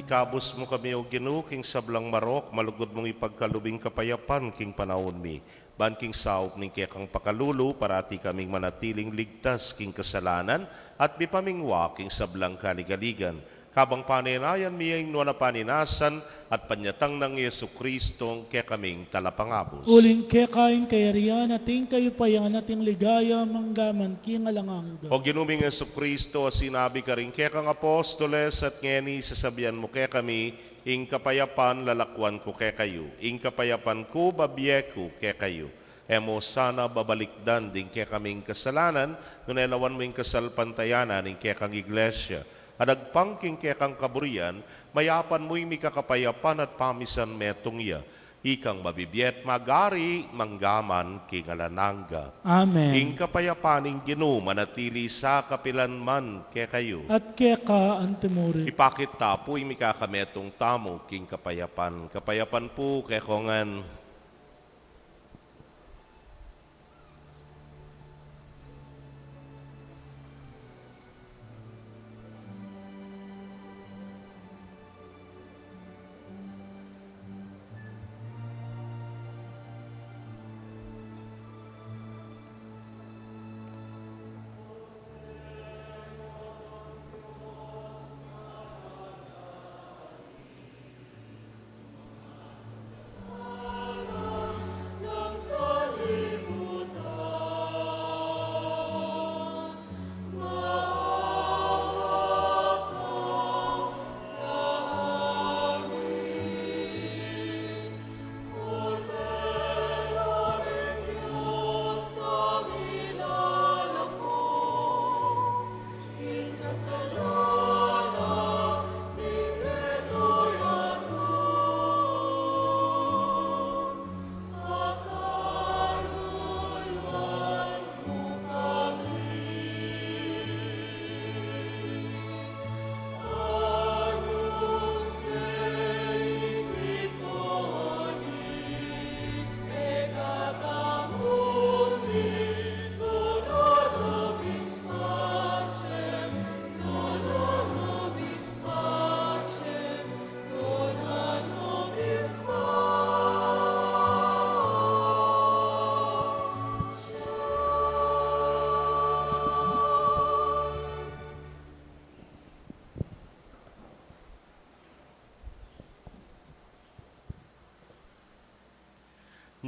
Ikabus mu kami, O Ginu, king sablang marok, malugud mung ipagkalub ing kapayapan king panaun mi. Ban king saup ning kekang pakalulu, parati kaming manatiling ligtas king kasalanan at mipamingwa king sablang kaligaligan. Kabang panenayan mi ing nuan a paninasan at panyatang nang Jesucristo ing kekaming talapangabus. Uling keka ing kayarian at ing kayupayan at ing ligaya manggaman king alang angga. O Ginu ming Jesucristo, a sinabi karing kekang apostoles at ngeni sasabian mu kekami, ing kapayapan lalakwan ku kekayu, ing kapayapan ku babie ku kekayu. E mu sana babalikdan ding kekaming kasalanan, nune lawan mu ing kasalpantayanan ning kekang iglesia. At agpang king kekang kaburian, mayapan mu ing mikakapayapan at pamisan metung ya. Ikang mabibie at magari manggaman king alang angga. Amen. Ing kapayapan ning Ginu manatili sa kapilan man kekayu. At keka antimurin. Ipakit ta pu ing mikakametung tamu king kapayapan. Kapayapan pu kekongan.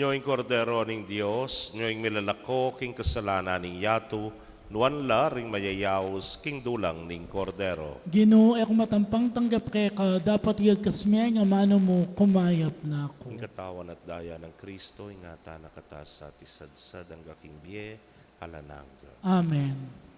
Nyo ing Kordero ning Dios, nyo ing milalako king kasalanan ning yatu, nuan la ring mayayaus king dulang ning Kordero. Ginu, e ku matampang tanggap keka, dapot igkas me ing amanu mu, kumayap na ku. Ing katawan at daya nang Kristo, ingatan na kata sa at isadsad angga king bie alang angga. Amen.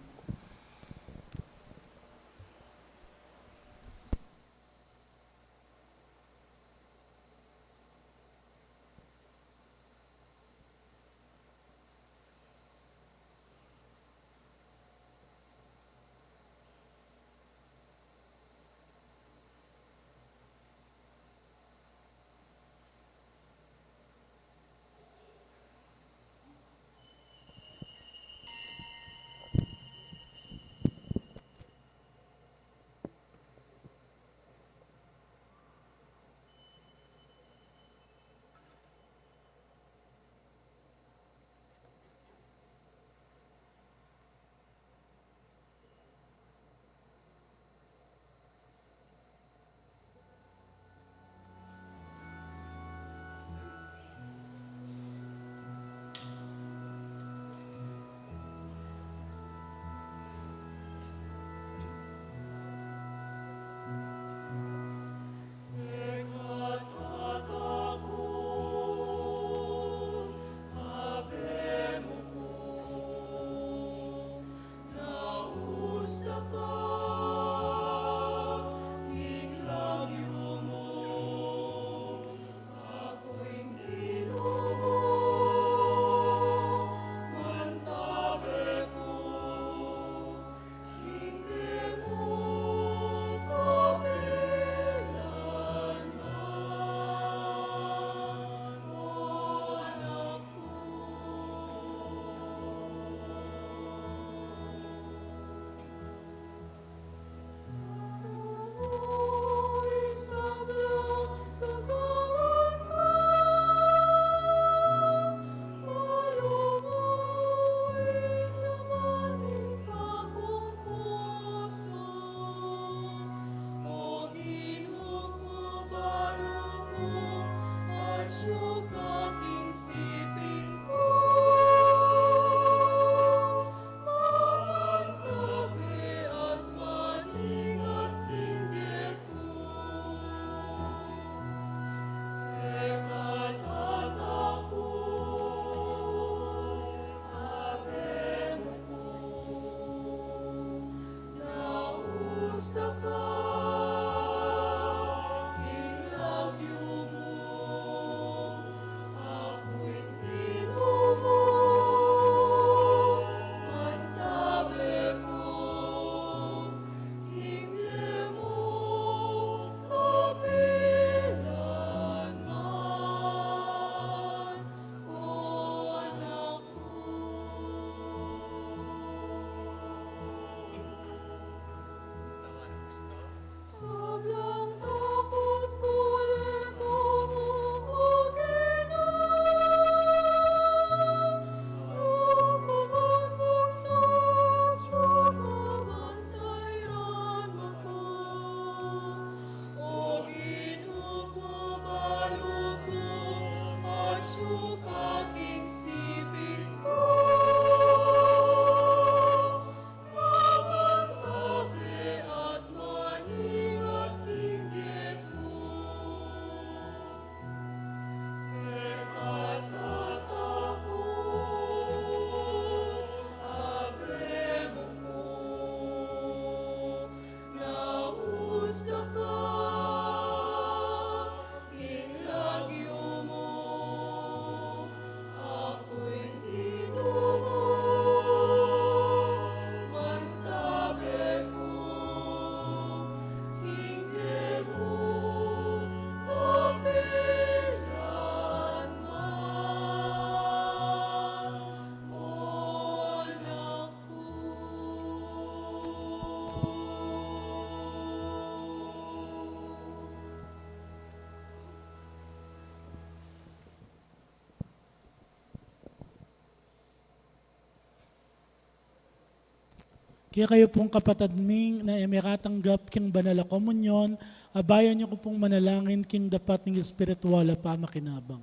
Kekayu pung kapatad mi na e mekatanggap king banal a komunyon, abayan yu ku pung manalangin king dapat ning espiritual a pamakinabang.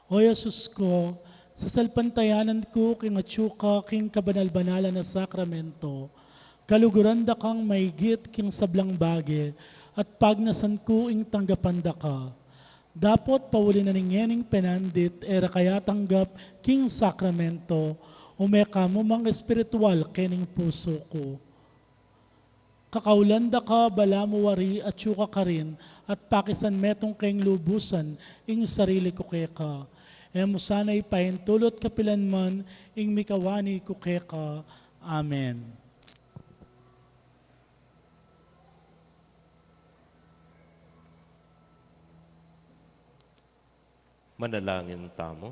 O Jesus ku, sasalpantayanan ku king atyu ka king kabanal-banalan a sakramento, kaluguran da kang maigit king sablang bage, at pagnasan ku ing tanggapan da ka. Dapot pauli na ning ngening penandit e ra ka atanggap king sakramento, ume ka mu mang espiritual kening pusu ku. Kakaulan da ka balamu wari atyu ka karin, at pakisan metung keng lubusan ing sarili ku keka. E mu sana ipaintulut kapilan man ing mikawani ku keka. Amen. Manalangin tamu.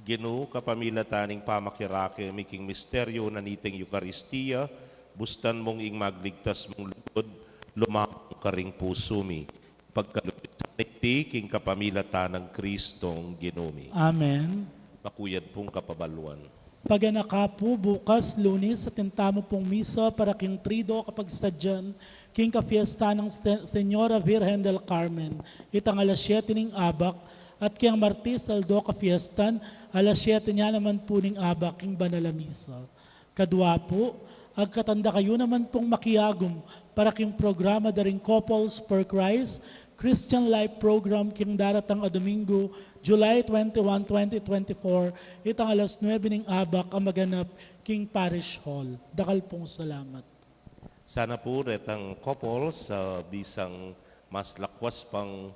Ginu, kapamilatan ning pamakirake mi king misteryu na niting Eukaristia, bustan mung ing magligtas mung lugud lumapung karing pusu mi. Pagkalugud iti king kapamilatan nang Kristong Ginu mi. Amen. Makuyad pung kapabaluan. Paganaka pu, bukas, Lunes, atin tamu pung misa para king Triduo Kapagsadyan king kafiestan nang Se-, Señora Virgen del Carmen, itang alas siyete ning abak, at king Martes, aldo kafiestan, alas siyete ya naman pu ning abak king banal a misa. Kadua pu, agkatan da kayu naman pung makiagum para king programa da ring Couples for Christ Christian Life Program king daratang a Domingo, July twenty-one, twenty twenty-four, itang alas nuebe ning abak a maganap king Parish Hall. Dakal pung salamat. Sana pu retang couples, ah, bisang mas lakwas pang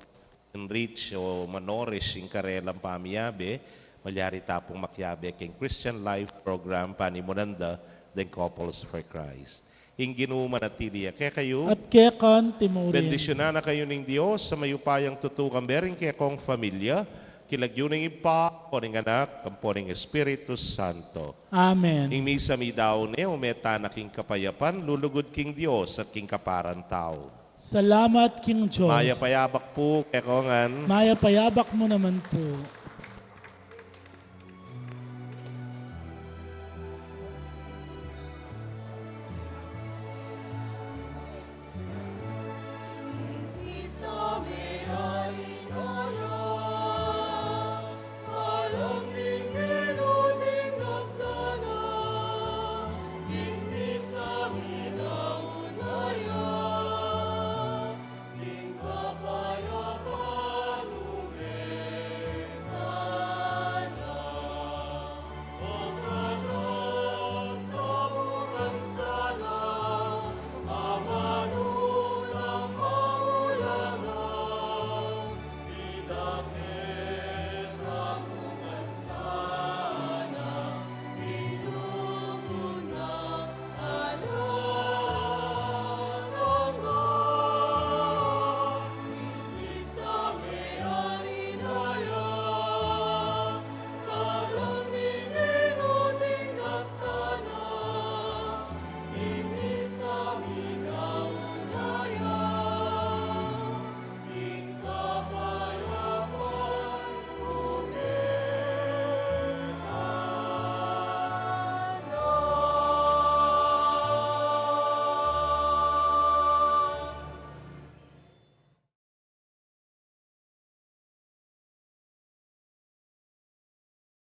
enrich o manorish ing karelang pamiyabe, malyari ta pung makiabe king Christian Life Program panimunan da deng Couples for Christ. Ing Ginu manatili ya kekayu. At keka naman murin. Bendisyunan na kayu ning Dios a mayupayang tutu, kambe ring kekong familia, king lagyu ning Ibpa, ampo ning Anak, ampo ning Espiritu Santo. Amen. Ing misa meyari ne, ume tana king kapayapan, lulugud king Dios at king kapara ning tau. Salamat king Dios. Mayap a abak pu kekongan. Mayap a abak mu naman pu.